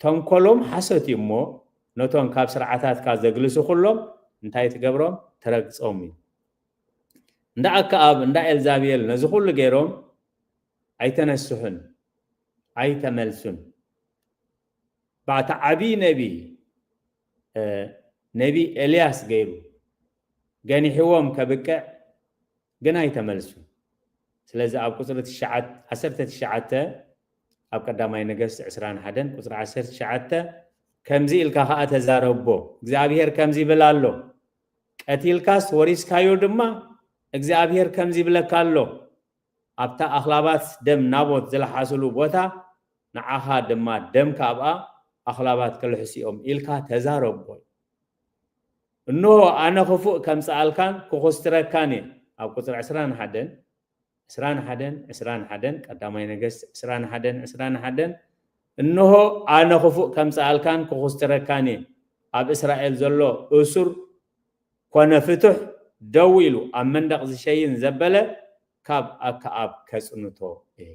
ተንኮሎም ሓሶት እዩ እሞ ነቶም ካብ ስርዓታትካ ዘግልሱ ኩሎም እንታይ ትገብሮም? ትረግጾም እዩ። እንዳ ኣከኣብ እንዳ ኤልዛቤል ነዚ ኩሉ ገይሮም ኣይተነስሑን ኣይተመልሱን። ባዕቲ ዓብዪ ነቢ ነቢ ኤልያስ ገይሩ ገኒሕዎም ከብቅዕ ግን ኣይተመልሱን። ስለዚ ኣብ ቁፅሪ ዓሰርተ ትሽዓተ ኣብ ቀዳማይ ነገስት ዕስራን ሓደን ቁፅሪ ዓሰርተ ትሽዓተ ከምዚ ኢልካ ከዓ ተዛረቦ፣ እግዚኣብሔር ከምዚ ይብል ኣሎ፣ ቀቲልካስ ወሪስካዮ ድማ እግዚኣብሔር ከምዚ ይብለካ ኣሎ፣ ኣብታ ኣኽላባት ደም ናቦት ዝለሓስሉ ቦታ ንዓኻ ድማ ደምካ ኣብኣ ኣኽላባት ክልሕሱ እዮም ኢልካ ተዛረቦ። እንሆ ኣነ ክፉእ ከምጽኣልካን ክኹስትረካን እየ። ኣብ ቁጽሪ ዕስራን ሓደን ዕስራን ሓደን ዕስራን ሓደን ቀዳማይ ነገስት ዕስራን ሓደን ዕስራን ሓደን እንሆ ኣነ ክፉእ ከምጽኣልካን ክኹስትረካን እየ። ኣብ እስራኤል ዘሎ እሱር ኮነ ፍቱሕ ደው ኢሉ ኣብ መንደቕ ዝሸይን ዘበለ ካብ ኣከኣብ ከጽንቶ እየ።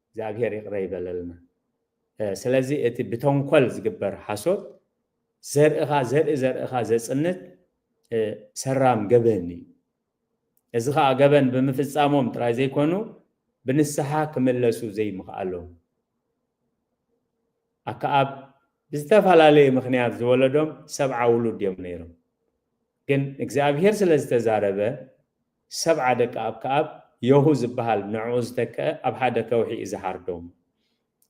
እግዚኣብሔር ይቕረ ይበለልና። ስለዚ እቲ ብተንኮል ዝግበር ሓሶት ዘርእኻ ዘርኢ ዘርእኻ ዘጽንት ሰራም ገበን እዩ። እዚ ኸዓ ገበን ብምፍጻሞም ጥራይ ዘይኮኑ ብንስሓ ክምለሱ ዘይምኽኣሎም። ኣከኣብ ብዝተፈላለየ ምኽንያት ዝወለዶም ሰብዓ ውሉድ እዮም ነይሮም። ግን እግዚኣብሔር ስለ ዝተዛረበ ሰብዓ ደቂ ኣከኣብ የሁ ዝበሃል ንዕኡ ዝተክአ ኣብ ሓደ ከውሒ እዩ ዝሓርዶም።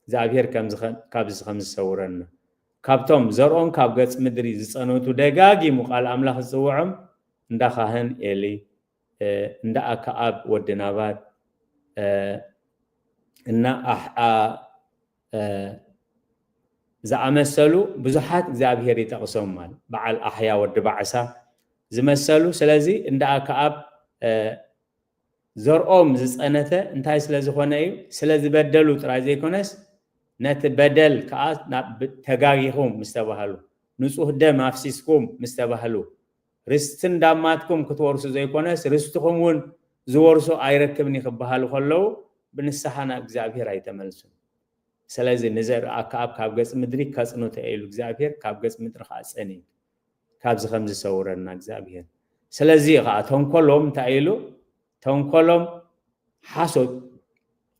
እግዚኣብሔር ካብዚ ከም ዝሰውረና ካብቶም ዘርኦም ካብ ገጽ ምድሪ ዝጸነቱ ደጋጊሙ ቃል ኣምላኽ ዝጽውዖም እንዳ ካህን ኤሊ እንዳ ኣከኣብ ወዲ ናባል እና ኣሕኣ ዝኣመሰሉ ብዙሓት እግዚኣብሔር ይጠቕሶም ማለት በዓል ኣሕያ ወዲ ባዕሳ ዝመሰሉ። ስለዚ እንዳ ኣከኣብ ዘርኦም ዝጸነተ እንታይ ስለ ዝኾነ እዩ? ስለ ዝበደሉ ጥራይ ዘይኮነስ ነቲ በደል ከኣ ተጋጊኹም ምስ ተባህሉ፣ ንጹህ ደም ኣፍሲስኩም ምስ ተባህሉ፣ ርስቲ እንዳማትኩም ክትወርሱ ዘይኮነስ ርስትኹም እውን ዝወርሶ ኣይረክብን እዩ ክበሃሉ ከለዉ፣ ብንስሓ ናብ እግዚኣብሔር ኣይተመልሱን። ስለዚ ንዘርኢ ኣክኣብ ካብ ገጽ ምድሪ ከጽኑ ተኢሉ እግዚኣብሔር፣ ካብ ገጽ ምድሪ ከኣ ጸንዩ። ካብዚ ከም ዝሰውረና እግዚኣብሔር። ስለዚ እዩ ከኣ ተንኮሎም እንታይ ኢሉ? ተንኮሎም ሓሶት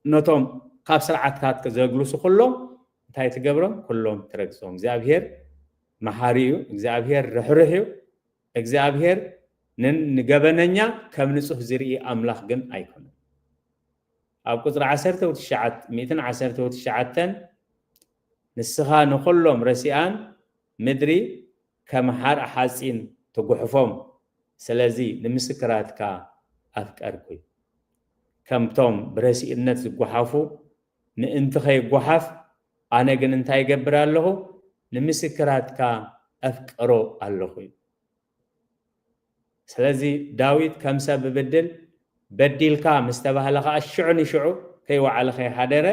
ነቶም ካብ ስርዓትካ ዘግልሱ ኩሎም እንታይ ትገብሮም? ኩሎም ትረግጾም። እግዚኣብሔር መሓሪ እዩ። እግዚኣብሔር ርሕሩሕ እዩ። እግዚኣብሔር ን-፣ ንገበነኛ ከም ንጹህ ዝርኢ ኣምላኽ ግን ኣይኮነን። ኣብ ቁጽሪ ዓሰርተ ወትሽዓተ፣ ሚእትን ዓሰርተ ወትሽዓተን፣ ንስኻ ንኹሎም ረሲኣን ምድሪ ከም ሓርእ ሓጺን ትጉሕፎም፣ ስለዚ ንምስክራትካ ኣፍቀርኩ። ከምቶም ብረሲእነት ዝጓሓፉ ምእንቲ ከይጓሓፍ፣ ኣነ ግን እንታይ ይገብር ኣለኹ? ንምስክራትካ ኣፍቅሮ ኣለኹ። ስለዚ ዳዊት ከም ሰብ ብብድል በዲልካ ምስ ተባህለ ከኣ ሽዑ ንሽዑ ከይወዓለ ከይሓደረ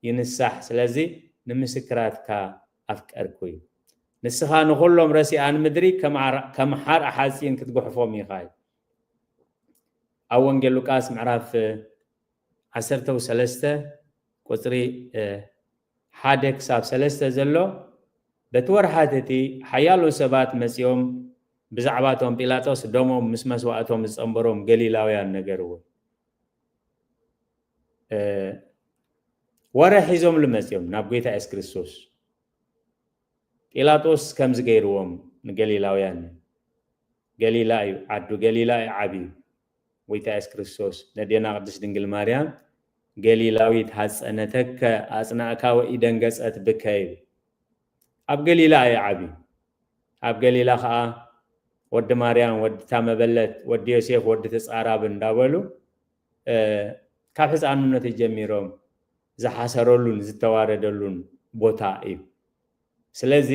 ይንሳሕ። ስለዚ ንምስክራትካ ኣፍቀርኩ እዩ። ንስኻ ንኹሎም ረሲኣን ምድሪ ከም ዓር-፣ ከም ሓርእ ሓጺን ክትጉሕፎም ኢኻ እዩ። ኣብ ወንጌል ሉቃስ ምዕራፍ ዓሰርተ ሰለስተ ቁጽሪ፣ እ፣ ሓደ ክሳብ ሰለስተ ዘሎ፣ በቲ ወርሓት እቲ ሓያሎ ሰባት መጺኦም ብዛዕባ እቶም ጲላጦስ ደሞም ምስ መስዋእቶም ዝጸንበሮም ገሊላውያን ነገርዎ። እ፣ ወረ ሒዞምሉ መጺኦም ናብ ጐይታ የሱስ ክርስቶስ። ጲላጦስ ከምዚ ገይርዎም ንገሊላውያን፣ ገሊላ እዩ ዓዱ፣ ገሊላ እዩ ዓብዩ። ጐይታ የሱስ ክርስቶስ ነዴና ቅድስት ድንግል ማርያም፣ "ገሊላዊት ሐጸነተከ አጽናእካ ወኢደንገጸት ብከ" እዩ። ኣብ ገሊላ እዩ ዓብዩ። ኣብ ገሊላ ኸኣ ወዲ ማርያም፣ ወዲ እታ መበለት፣ ወዲ ዮሴፍ፣ ወዲ ተጻራቢ እንዳበሉ፣ እ፣ ካብ ሕፃንነቱ ጀሚሮም ዝሓሰረሉን ዝተዋረደሉን ቦታ እዩ። ስለዚ፣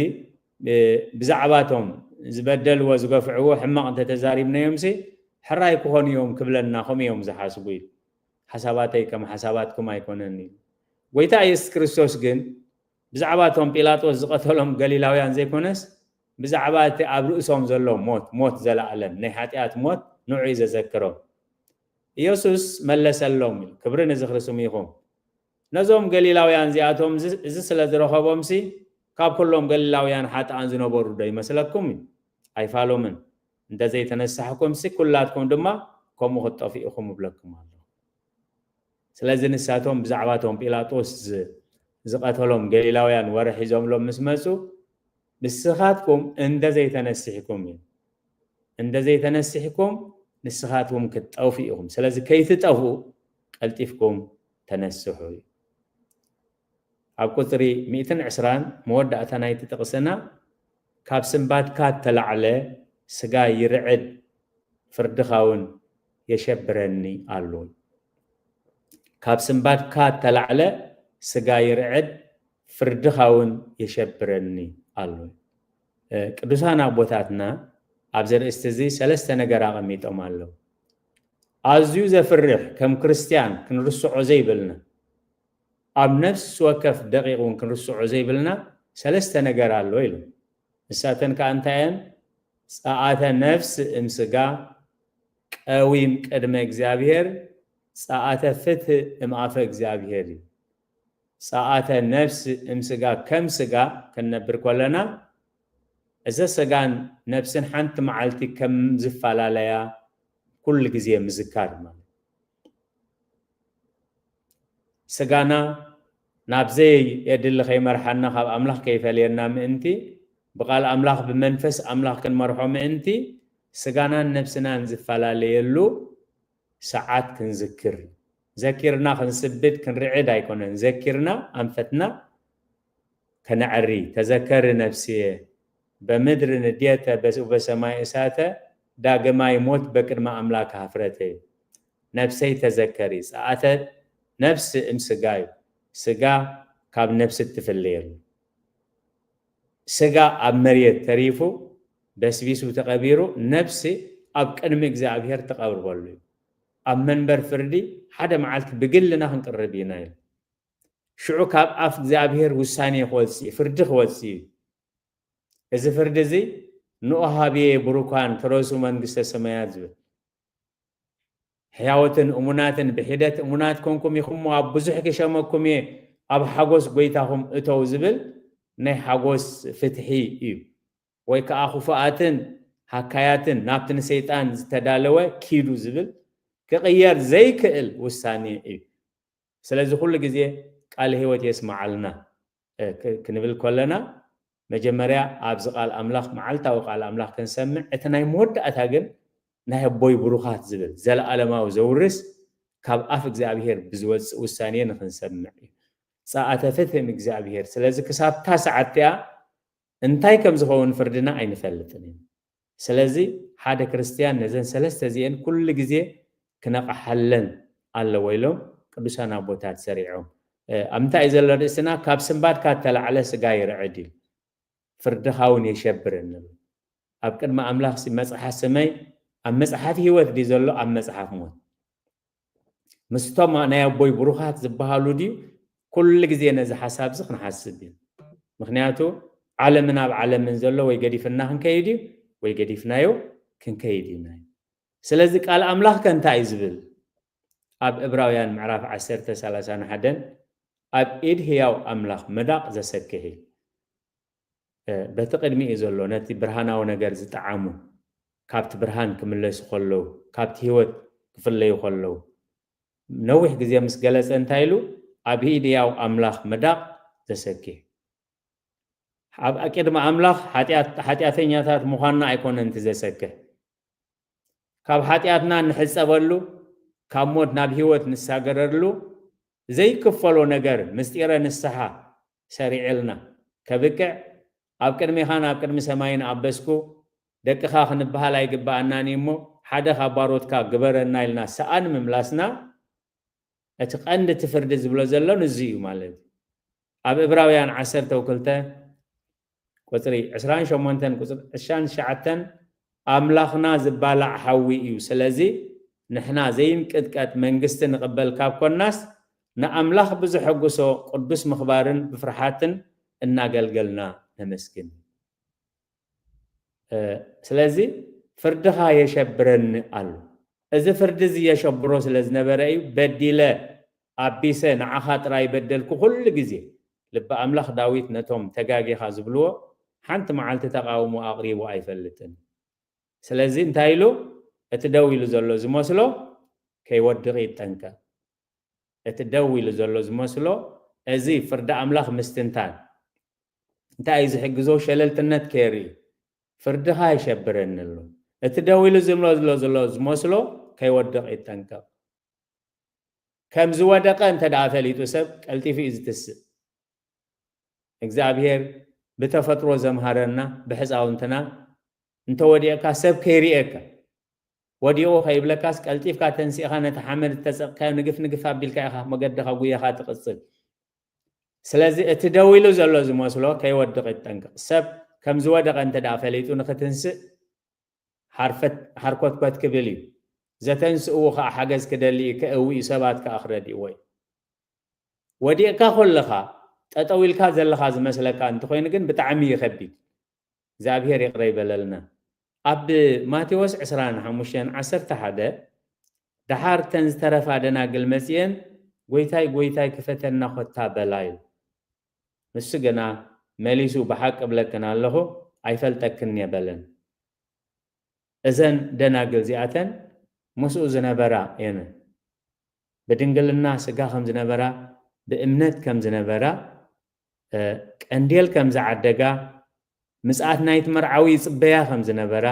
እ፣ ብዛዕባ እቶም ዝበደልዎ፣ ዝገፍዕዎ ሕማቕ እንተተዛሪብናዮምሲ፣ ሕራይ ክኾኑ እዮም ክብለና፣ ከምኡ እዮም ዝሓስቡ እዩ። ሓሳባተይ ከም ሓሳባትኩም ኣይኮነን እዩ። ጐይታ የሱስ ክርስቶስ ግን ብዛዕባ እቶም ጲላጦስ ዝቐተሎም ገሊላውያን ዘይኮነስ፣ ብዛዕባ እቲ ኣብ ርእሶም ዘሎ ሞት፣ ሞት ዘለኣለም፣ ናይ ሓጢኣት ሞት፣ ንዑ እዩ ዘዘክሮም። ኢየሱስ መለሰሎም፣ ክብሪ ንዝኽሪ ስሙ ይኹን። ነዞም ገሊላውያን እዚኣቶም እዚ፣ እዚ ስለ ዝረኸቦምሲ፣ ካብ ኩሎም ገሊላውያን ሓጥኣን ዝነበሩ ዶ ይመስለኩም? ኣይፋሎምን። እንተ ዘይተነሳሕኩምሲ፣ ኩላትኩም ድማ ከምኡ ክትጠፍኡ ኢኹም እብለኩም ኣለኹ። ስለዚ ንሳቶም ብዛዕባ እቶም ጲላጦስ ዝ-፣ ዝቐተሎም ገሊላውያን ወረ ሒዞምሎም ምስ መጹ፣ "ንስኻትኩም እንደ ዘይተነሲሕኩም እዩ። እንደ ዘይተነሲሕኩም ንስኻትኩም ክትጠፍኡ ኢኹም። ስለዚ ከይትጠፍኡ ቀልጢፍኩም ተነስሑ" እዩ። ኣብ ቁጽሪ ሚእትን ዕስራን መወዳእታ ናይቲ ጥቕስና፣ "ካብ ስንባድካ እተላዕለ ስጋ ይርዕድ፣ ፍርድኻ እውን የሸብረኒ ኣሎ። ካብ ስንባድካ እተላዕለ ስጋ ይርዕድ፣ ፍርድኻ እውን የሸብረኒ ኣሎ።" እ፣ ቅዱሳን ኣቦታትና ኣብዚ ኣርእስቲ እዚ ሰለስተ ነገር ኣቐሚጦም ኣለዉ። ኣዝዩ ዘፍርሕ፣ ከም ክርስትያን ክንርስዖ ዘይብልና፣ ኣብ ነፍሲ ወከፍ ደቂቕ እውን ክንርስዖ ዘይብልና ሰለስተ ነገር ኣሎ ኢሉ። ንሳተን ከኣ እንታይ እየን? ጸኣተ ነፍስ እም ስጋ ቀዊም ቅድመ እግዚኣብሔር፣ ጸኣተ ፍትህ እም ኣፈ እግዚኣብሔር እዩ። ጸኣተ ነፍስ እም ስጋ ከም ስጋ ክንነብር ከለና፣ እዘ ስጋን ነፍስን ሓንቲ መዓልቲ ከም ዝፈላለያ ኩሉ ግዜ ምዝካር ማለት። ስጋና ናብ ዘየድሊ ከይመርሓና፣ ካብ ኣምላኽ ከይፈልየና ምእንቲ፣ ብቃል ኣምላኽ ብመንፈስ ኣምላኽ ክንመርሖ ምእንቲ፣ ስጋናን ነፍስናን ዝፈላለየሉ ሰዓት ክንዝክር። ዘኪርና ክንስብድ ክንርዕድ ኣይኮነን። ዘኪርና ኣንፈትና ከነዐሪ። "ተዘከሪ ነፍስየ በምድሪ ንድየተ በስ-፣ በሰማይ እሳተ ዳግማይ ሞት በቅድመ ኣምላክ ሀፍረተ" እዩ። ነፍሰይ ተዘከሪ። ጸኣተ ነፍስ እም ስጋ እዩ። ስጋ ካብ ነፍሲ እትፍለየሉ። ስጋ ኣብ መሬት ተሪፉ በስቢሱ ተቐቢሩ፣ ነፍሲ ኣብ ቅድሚ እግዚኣብሔር ትቐርበሉ እዩ። ኣብ መንበር ፍርዲ ሓደ መዓልቲ ብግልና ክንቅርብ ኢና ኢሉ። ሽዑ ካብ ኣፍ እግዚኣብሔር ውሳኔ ክወጽእ እዩ፣ ፍርዲ ክወጽእ እዩ። እዚ ፍርዲ እዚ "ንዑ ሀብየ ብሩካን ትረሱ መንግስተ ሰማያት" ዝብል። ሕያወትን እሙናትን ብሒደት እሙናት ኮንኩም ኢኹም ኣብ ብዙሕ ክሸመኩም እየ፣ ኣብ ሓጎስ ጎይታኹም እተው ዝብል ናይ ሓጎስ ፍትሒ እዩ። ወይ ከዓ ክፉኣትን ሃካያትን ናብቲ ንሰይጣን ዝተዳለወ ኪዱ ዝብል ክቕየር ዘይክእል ውሳኔ እዩ። ስለዚ ኩሉ ግዜ ቃል ህይወት የስመዓልና ክንብል ከለና መጀመርያ ኣብዚ ቃል ኣምላኽ መዓልታዊ ቃል ኣምላኽ ክንሰምዕ እቲ ናይ መወዳእታ ግን ናይ ኣቦይ ብሩኻት ዝብል ዘለኣለማዊ ዘውርስ ካብ ኣፍ እግዚኣብሔር ብዝወፅእ ውሳኔ ንክንሰምዕ እዩ። ጸኣተ ፍትህም እግዚኣብሔር። ስለዚ ክሳብታ ሰዓት እቲኣ እንታይ ከም ዝኸውን ፍርድና ኣይንፈልጥን እዩ። ስለዚ ሓደ ክርስትያን ነዘን ሰለስተ እዚአን ኩሉ ግዜ ክነቕሓለን ኣለዎ ኢሎም ቅዱሳን ኣቦታት ሰሪዖም። ኣብ ምንታይ እዩ ዘሎ ርእስና? ካብ ስንባድካ እተላዕለ ስጋ ይርዕድ እዩ፣ ፍርድኻ እውን የሸብር እንብል። ኣብ ቅድሚ ኣምላኽ መጽሓፍ ስመይ ኣብ መጽሓፍ ህይወት ድዩ ዘሎ ኣብ መጽሓፍ ሞት? ምስቶም ናይ ኣቦይ ብሩኻት ዝበሃሉ ድዩ? ኩሉ ግዜ ነዚ ሓሳብ እዚ ክንሓስብ እዩ። ምክንያቱ ዓለምን ኣብ ዓለምን ዘሎ ወይ ገዲፍና ክንከይድ እዩ ወይ ገዲፍናዮ ክንከይድ እዩ ናይ። ስለዚ ቃል ኣምላኽ ከ እንታይ እዩ ዝብል? ኣብ እብራውያን ምዕራፍ ዓሰርተ ሰላሳ ንሓደን ኣብ ኢድ ህያው ኣምላኽ ምዳቕ ዘሰክሕ እዩ። በቲ ቅድሚኡ ዘሎ ነቲ ብርሃናዊ ነገር ዝጠዓሙ ካብቲ ብርሃን ክምለሱ ከለዉ ካብቲ ህይወት ክፍለዩ ከለዉ ነዊሕ ግዜ ምስ ገለጸ እንታይ ኢሉ? ኣብ ኢድ ህያው ኣምላኽ ምዳቕ ዘሰክሕ ኣብ ኣቅድሚ ኣምላኽ ሓጢኣተኛታት ምዃንና ኣይኮነን እቲ ዘሰክሕ። ካብ ሓጢኣትና እንሕጸበሉ ካብ ሞት ናብ ህይወት ንሳገረሉ ዘይክፈሎ ነገር ምስጢረ ንስሓ ሰሪዕልና ከብቅዕ ኣብ ቅድሜኻን ኣብ ቅድሚ ሰማይን ኣበስኩ ደቅኻ ክንበሃል ኣይግበኣናን እዩ እሞ ሓደ ካብ ባሮትካ ግበረና ኢልና ሰኣን ምምላስና እቲ ቀንዲ እቲ ፍርዲ ዝብሎ ዘሎ ንዚ እዩ ማለት እዩ። ኣብ እብራውያን ዓሰርተ ክልተ ቁፅሪ ዕስራን ሸሞንተን ቁፅሪ ዕስራን ትሽዓተን ኣምላኽና ዝባላዕ ሓዊ እዩ። ስለዚ ንሕና ዘይንቅጥቀጥ መንግስቲ ንቕበል ካብ ኮናስ ንኣምላኽ ብዝሐጉሶ ቅዱስ ምኽባርን ብፍርሓትን እናገልገልና ነመስግን። ስለዚ ፍርድኻ የሸብረኒ ኣሎ። እዚ ፍርዲ እዚ የሸብሮ ስለ ዝነበረ እዩ በዲለ ኣቢሰ ንዓኻ ጥራይ በደልኩ ኩሉ ግዜ። ልቢ ኣምላኽ ዳዊት ነቶም ተጋጊኻ ዝብልዎ ሓንቲ መዓልቲ ተቓውሞ ኣቕሪቡ ኣይፈልጥን። ስለዚ እንታይ ኢሉ እቲ ደው ኢሉ ዘሎ ዝመስሎ ከይወድቕ ይጠንቀቕ። እቲ ደው ኢሉ ዘሎ ዝመስሎ እዚ ፍርዲ ኣምላኽ ምስትንታን እንታይ እዩ ዝሕግዞ? ሸለልትነት ከይርኢ ፍርድኻ ይሸብረኒ ኣሎ። እቲ ደው ኢሉ ዝምሎ ዝሎ ዘሎ ዝመስሎ ከይወድቕ ይጠንቀቕ። ከም ዝወደቐ እንተ ደኣ ፈሊጡ ሰብ ቀልጢፉ እዩ ዝትስእ። እግዚኣብሔር ብተፈጥሮ ዘምሃረና ብሕፃውንትና እንተወዲቕካ ሰብ ከይርእየካ ወዲቑ ከይብለካስ ቀልጢፍካ ተንሲእኻ ነቲ ሓመድ ዝተፀቕካዮ ንግፍ ንግፍ ኣቢልካ ኢኻ መገድኻ ጉያኻ ትቕፅል። ስለዚ እቲ ደው ኢሉ ዘሎ ዝመስሎ ከይወድቕ ይጠንቀቕ። ሰብ ከም ዝወደቐ እንተ ደኣ ፈሊጡ ንኽትንስእ ሓርፈት ሓርኮትኮት ክብል እዩ። ዘተንስእዎ ከዓ ሓገዝ ክደሊ እዩ፣ ከእዊ እዩ፣ ሰባት ከዓ ክረድእዎ እዩ። ወዲቕካ ኮለኻ ጠጠው ኢልካ ዘለኻ ዝመስለካ እንተኾይኑ ግን ብጣዕሚ እዩ ከቢድ። እግዚኣብሔር ይቕረ ይበለልና። ኣብ ማቴዎስ ዕስራን ሓሙሽተን ዓሰርተ ሓደ ደሓር ተን ዝተረፋ ደናግል መጺኤን ጎይታይ ጎይታይ ክፈተና ኮታ በላ ኢሉ። ንሱ ግና መሊሱ ብሓቂ እብለክን ኣለኹ ኣይፈልጠክን እየ በለን። እዘን ደናግል እዚኣተን ምስኡ ዝነበራ እየን። ብድንግልና ስጋ ከም ዝነበራ ብእምነት ከም ዝነበራ ቀንዴል ከም ዝዓደጋ ምጽኣት ናይቲ መርዓዊ ይጽበያ ከም ዝነበራ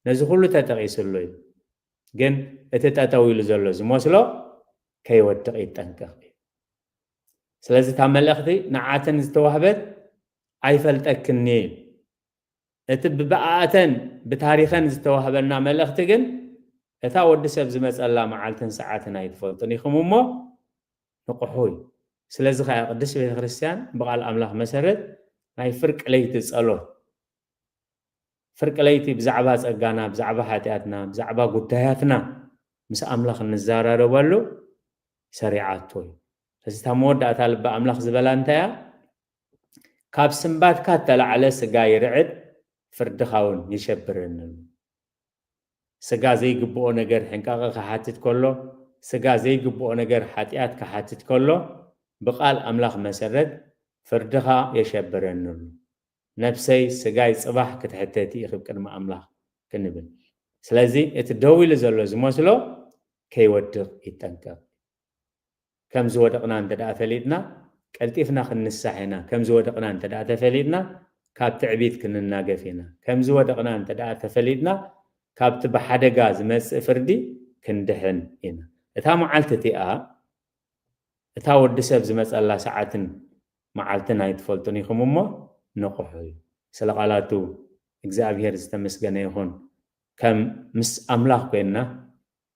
ነዚ ኩሉ ተጠቒስሉ እዩ። ግን እቲ ጠጠው ኢሉ ዘሎ ዝመስሎ ከይወድቕ ይጠንቀቕ እዩ። ስለዚ እታ መልእኽቲ ንዓተን ዝተዋህበት ኣይፈልጠክን እዩ። እቲ ብብኣኣተን ብታሪኸን ዝተዋህበና መልእኽቲ ግን እታ ወዲ ሰብ ዝመፀላ መዓልትን ሰዓትን ኣይትፈልጡን ኢኹም እሞ ንቕሑ እዩ። ስለዚ ከዓ ቅድስት ቤተ ክርስቲያን ብቓል ኣምላኽ መሰረት ናይ ፍርቂ ለይቲ ጸሎት ፍርቂ ለይቲ ብዛዕባ ጸጋና ብዛዕባ ሓጢኣትና ብዛዕባ ጉዳያትና ምስ ኣምላኽ እንዘራረበሉ ሰሪዓቶ እዩ። ስለዚ እታ መወዳእታ ልቢ ኣምላኽ ዝበላ እንታይ እያ? ካብ ስምባትካ እተላዕለ ስጋ ይርዕድ ፍርድኻ እውን ይሸብርን። ስጋ ዘይግብኦ ነገር ሕንቃቐ ክሓትት ከሎ፣ ስጋ ዘይግብኦ ነገር ሓጢኣት ክሓትት ከሎ፣ ብቓል ኣምላኽ መሰረት ፍርድኻ የሸብረኒ ኣሎ። ነብሰይ ስጋይ ጽባሕ ክትሕተቲ ኢኺ ቅድሚ ኣምላኽ ክንብል። ስለዚ እቲ ደው ኢሉ ዘሎ ዝመስሎ ከይወድቕ ይጠንቀቕ። ከም ዝወደቕና እንተ ደኣ ፈሊጥና፣ ቀልጢፍና ክንንሳሕ ኢና። ከም ዝወደቕና እንተ ደኣ ተፈሊጥና፣ ካብ ትዕቢት ክንናገፍ ኢና። ከም ዝወደቕና እንተ ደኣ ተፈሊጥና፣ ካብቲ ብሓደጋ ዝመጽእ ፍርዲ ክንድሕን ኢና። እታ መዓልቲ እቲኣ፣ እታ ወዲ ሰብ ዝመጸላ ሰዓትን መዓልትን ኣይትፈልጡን ኢኹም እሞ ንቕሑ እዩ። ስለ ቃላቱ እግዚኣብሔር ዝተመስገነ ይኹን። ከም ምስ ኣምላኽ ኮይንና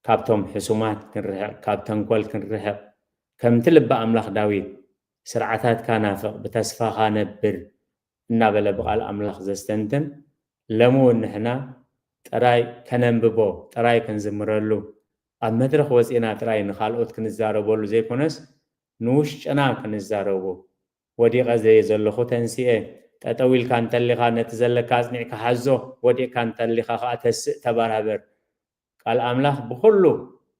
ካብቶም ሕሱማት ክንርሕቕ፣ ካብ ተንኮል ክንርሕቕ፣ ከምቲ ልቢ ኣምላኽ ዳዊት፣ "ስርዓታትካ ናፍቕ፣ ብተስፋኻ ነብር" እናበለ ብቓል ኣምላኽ ዘስተንትን፣ ሎሚ እውን ንሕና ጥራይ ከነንብቦ፣ ጥራይ ክንዝምረሉ፣ ኣብ መድረኽ ወጺእና ጥራይ ንኻልኦት ክንዛረበሉ ዘይኮነስ፣ ንውሽጥና ክንዛረቦ፣ "ወዲቐ ዘየ ዘለኹ ተንሲኤ፣ ጠጠው ኢልካ እንተሊኻ ነቲ ዘለካ ኣጽኒዕካ ሓዞ፣ ወዲቕካ እንተሊኻ ከኣ ተስእ፣ ተበራበር." ቃል ኣምላኽ ብኹሉ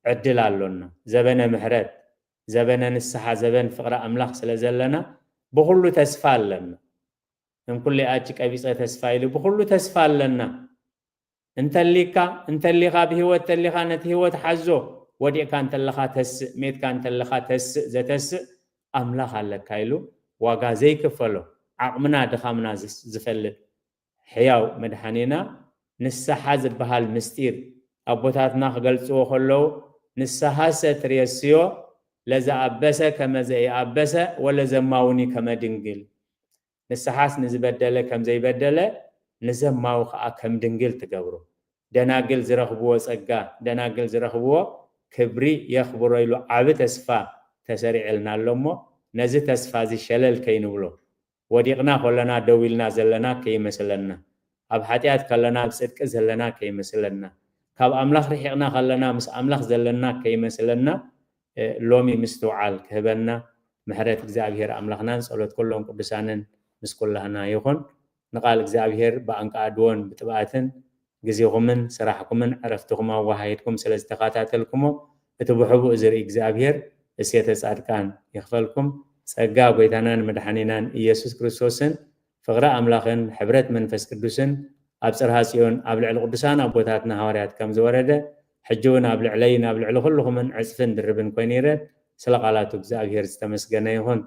ዕድል ኣሎና። ዘበነ ምሕረት፣ ዘበነ ንስሓ፣ ዘበን ፍቕሪ ኣምላኽ ስለ ዘለና ብኹሉ ተስፋ ኣለና። "እም ኩሉ ኣቲ ቀቢጸ ተስፋ" ኢሉ ብኹሉ ተስፋ ኣለና። እንተሊካ፣ እንተሊኻ ብህይወት ተሊኻ ነቲ ህይወት ሓዞ፣ ወዲቕካ እንተለኻ ተስእ፣ ሜትካ እንተለኻ ተስእ፣ ዘተስእ ኣምላኽ ኣለካ ኢሉ ዋጋ ዘይክፈሎ ዓቕምና ድኻምና ዝስ-፣ ዝፈልጥ ሕያው መድሓኒና ንስሓ ዝበሃል ምስጢር ኣቦታትና ክገልጽዎ ከለዉ፣ "ንስሓሰ ትሬስዮ ለዘኣበሰ ከመ ዘኢኣበሰ ወለዘማውኒ ከመ ድንግል።" ንስሓስ ንዝበደለ ከም ዘይበደለ፣ ንዘማዊ ከኣ ከም ድንግል ትገብሮ። ደናግል ዝረኽብዎ ጸጋ፣ ደናግል ዝረኽብዎ ክብሪ የኽብሮ ኢሉ ዓቢ ተስፋ ተሰሪዕልና ኣሎ እሞ፣ ነዚ ተስፋ እዚ ሸለል ከይንብሎ፣ ወዲቕና ከለና ደው ኢልና ዘለና ከይመስለና፣ ኣብ ሓጢኣት ከለና ኣብ ጽድቂ ዘለና ከይመስለና፣ ካብ ኣምላኽ ርሒቕና ከለና ምስ ኣምላኽ ዘለና ከይመስለና፣ እ፣ ሎሚ ምስትውዓል ክህበና ምሕረት እግዚኣብሔር ኣምላኽናን ጸሎት ኩሎም ቅዱሳንን ምስ ኩላህና ይኹን። ንቓል እግዚኣብሔር ብኣንቃዕድዎን ብጥብኣትን ግዜኹምን ስራሕኩምን ዕረፍትኹም ኣወሃሂድኩም ስለ ዝተኸታተልኩሞ፣ እቲ ብሕቡእ ዝርኢ እግዚኣብሔር እሴተ ጻድቃን ይኽፈልኩም። ጸጋ ጐይታናን መድሓኒናን ኢየሱስ ክርስቶስን ፍቕሪ ኣምላኽን ሕብረት መንፈስ ቅዱስን ኣብ ጽርሃ ጽዮን ኣብ ልዕሊ ቅዱሳን ኣቦታትና ሃዋርያት ከም ዝወረደ፣ ሕጂ እውን ኣብ ልዕለይን ኣብ ልዕሊ ኩልኹምን ዕጽፍን ድርብን ኮይኑ ይረድ። ስለ ቃላቱ እግዚኣብሔር ዝተመስገነ ይኹን።